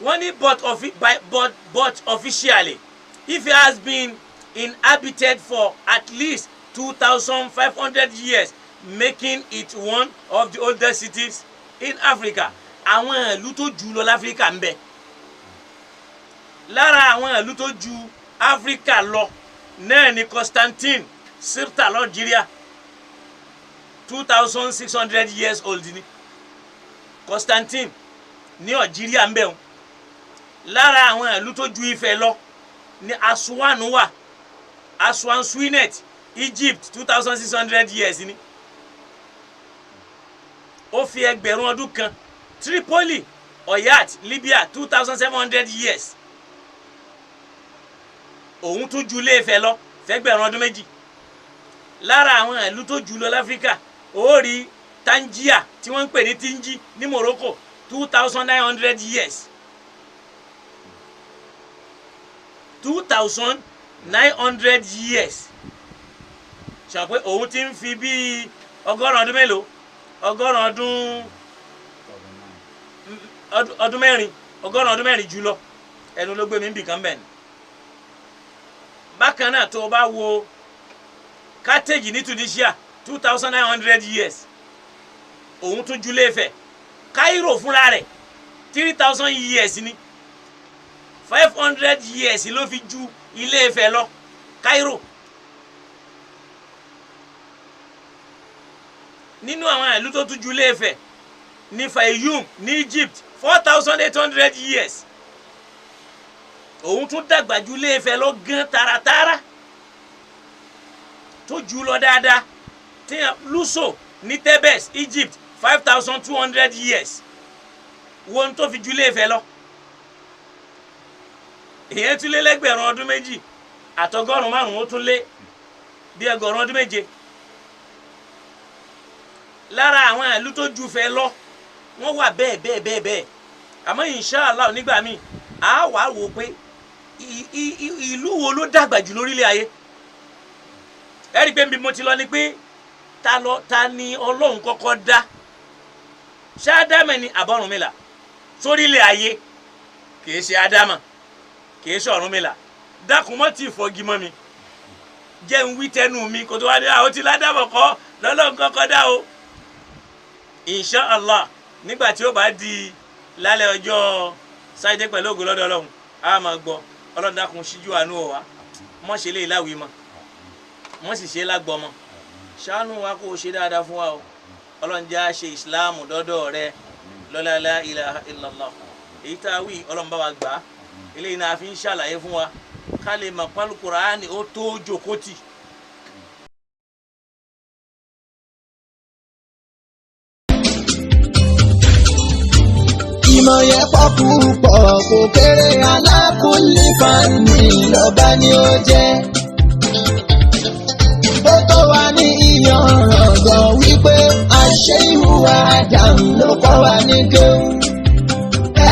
Speaker 1: Wọ́n ní but officially, Ife has been inhabited for at least 2500 years, making it one of the oldest cities in Africa. Àwọn ìlú tó jù lọ láfíríkà ń bẹ. Lára àwọn ìlú tó ju Áfíríkà lọ náà ni Constantine, Sirta l'Algeria, 2600 years old ni Constantine ní Algeria ń bẹ wọn. Lára àwọn ìlú tó ju Ifẹ̀ lọ ní Aswan wà, Aswan Swinet, Egypt, 2600 years ni. Ó fi ẹgbẹ̀rún ọdún kan. Tripoli, Oyat, Libya, 2700 years. Òun tún ju Ilé Ifẹ̀ lọ fẹ́gbẹ̀rún ọdún méjì. Lára àwọn ìlú tó jù lọ láfíríkà, ó rí Tangier tí wọ́n ń pè ní Tinji ní Morocco, 2900 years. 2900 years. Ṣe pé òun ti ń fi bíi ọgọ́rùn ọdún mélòó, ọgọ́rùn ọdún ọdún mẹ́rin, ọgọ́rùn ọdún mẹ́rin jùlọ. Ẹnu ló gbé mi bì kan bẹ́ẹ̀ ni. Bákan náà, tó o bá wo Carthage ní Tunisia, 2900 years, òun tún ju Ilé-Ifẹ̀. Cairo fúnra rẹ̀ 3000 years ni, 500 years ló fi ju Ilé-Ifẹ̀ lọ, Cairo. Nínú àwọn ìlú tó tún ju Ilé-Ifẹ̀ ní Fayyum ní Egypt, 4,800 years. Òun tún dàgbà ju Ilé-Ifẹ̀ lọ gan taratara, tó jù lọ dáadáa. Tíyàn Luxor ní Thebes, Egypt, 5,200 years. Wo ohun tó fi ju Ilé-Ifẹ̀ lọ. Ìyẹn tún lé lẹ́gbẹ̀rún ọdún 595, ó tún lé bí 700. Lára àwọn ìlú tó ju Ifẹ̀ lọ, wọ́n wà bẹ́ẹ̀ bẹ́ẹ̀ bẹ́ẹ̀ bẹ́ẹ̀. Àmọ́ inshallah, nígbà míì a wà wò pé ìlú wo ló dàgbà jù lórílẹ̀ ayé. Ẹ rí i pé bí mo ti lọ ni pé ta lọ, ta ni Ọlọ́run kọ́kọ́ dá? Ṣé Ádámà ni àbọ̀rúnmìlà sórílẹ̀ ayé? Kì í ṣe Ádámà, kì í ṣe Ọ̀rúnmìlà. Dákun, mọ́ tí ì fọ́gi mọ́ mi, jẹ́ ń wí tẹnu mi kó tó wá dé. Àwọn tí ládàbọ̀ kọ́ lọ́lọ́run kọ́kọ́ dá o. Insha Allah, nígbà tí ó bá di lálẹ́ ọjọ́ sáyidé, pẹ̀lú ògo lọ́dọ̀ Ọlọ́run, a máa gbọ́. Ọlọ́run, dákun, ṣíjú àánú ọ̀ wá. Mọ́ ṣe lè láwìí mọ́, mọ́ sì ṣe lágbọ́ mọ́. Ṣàánú wa, kó o ṣe dáadáa fún wa o. Ọlọ́run, jẹ́ á ṣe ìsìláàmù dọ́dọ̀ rẹ lọ́lá la ilaha illallah. Èyí tá a wí, Ọlọ́run, bá wa gbà á. Eléyìí náà fi ń ṣàlàyé fún wa ká lè mọ̀ pálí Kùránì ó tó jókòó tì.
Speaker 2: Ìmọ̀ yẹn pọ̀ púpọ̀, kò kéré. Alákùnlé fani lọ́ba ni ó jẹ́. Ó tó wa ní ìyànràn gan wípé àṣẹ ìhùwà Ádámù ló kọ́ wa ní kéwù.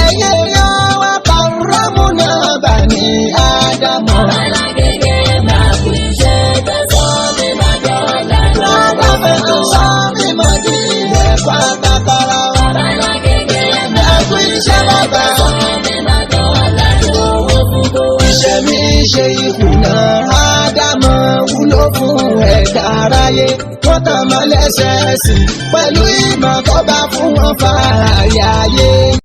Speaker 2: Ẹ̀yin èèyàn wa, kàrámù náà bà ní Ádámù.
Speaker 3: Alágége máa kú iṣẹ́ tẹ̀sán mi máa dọ́là.
Speaker 2: Ádámù tó sọ mímọ́ di ilẹ̀ pátákárá wa.
Speaker 3: Alágége máa
Speaker 2: Ẹ kú iṣẹ́, bàbá.
Speaker 3: sọ mi máa dọ́là. Owó fún kó.
Speaker 2: Iṣẹ́ mi ṣe ìkùnà Ádámọ̀ wúlò fún ẹ̀dá aráyé. Wọ́n tàn mọ́ lẹ́sẹ̀ẹ́sì pẹ̀lú ìmọ̀ tó bá fún wọn fààyè ayé.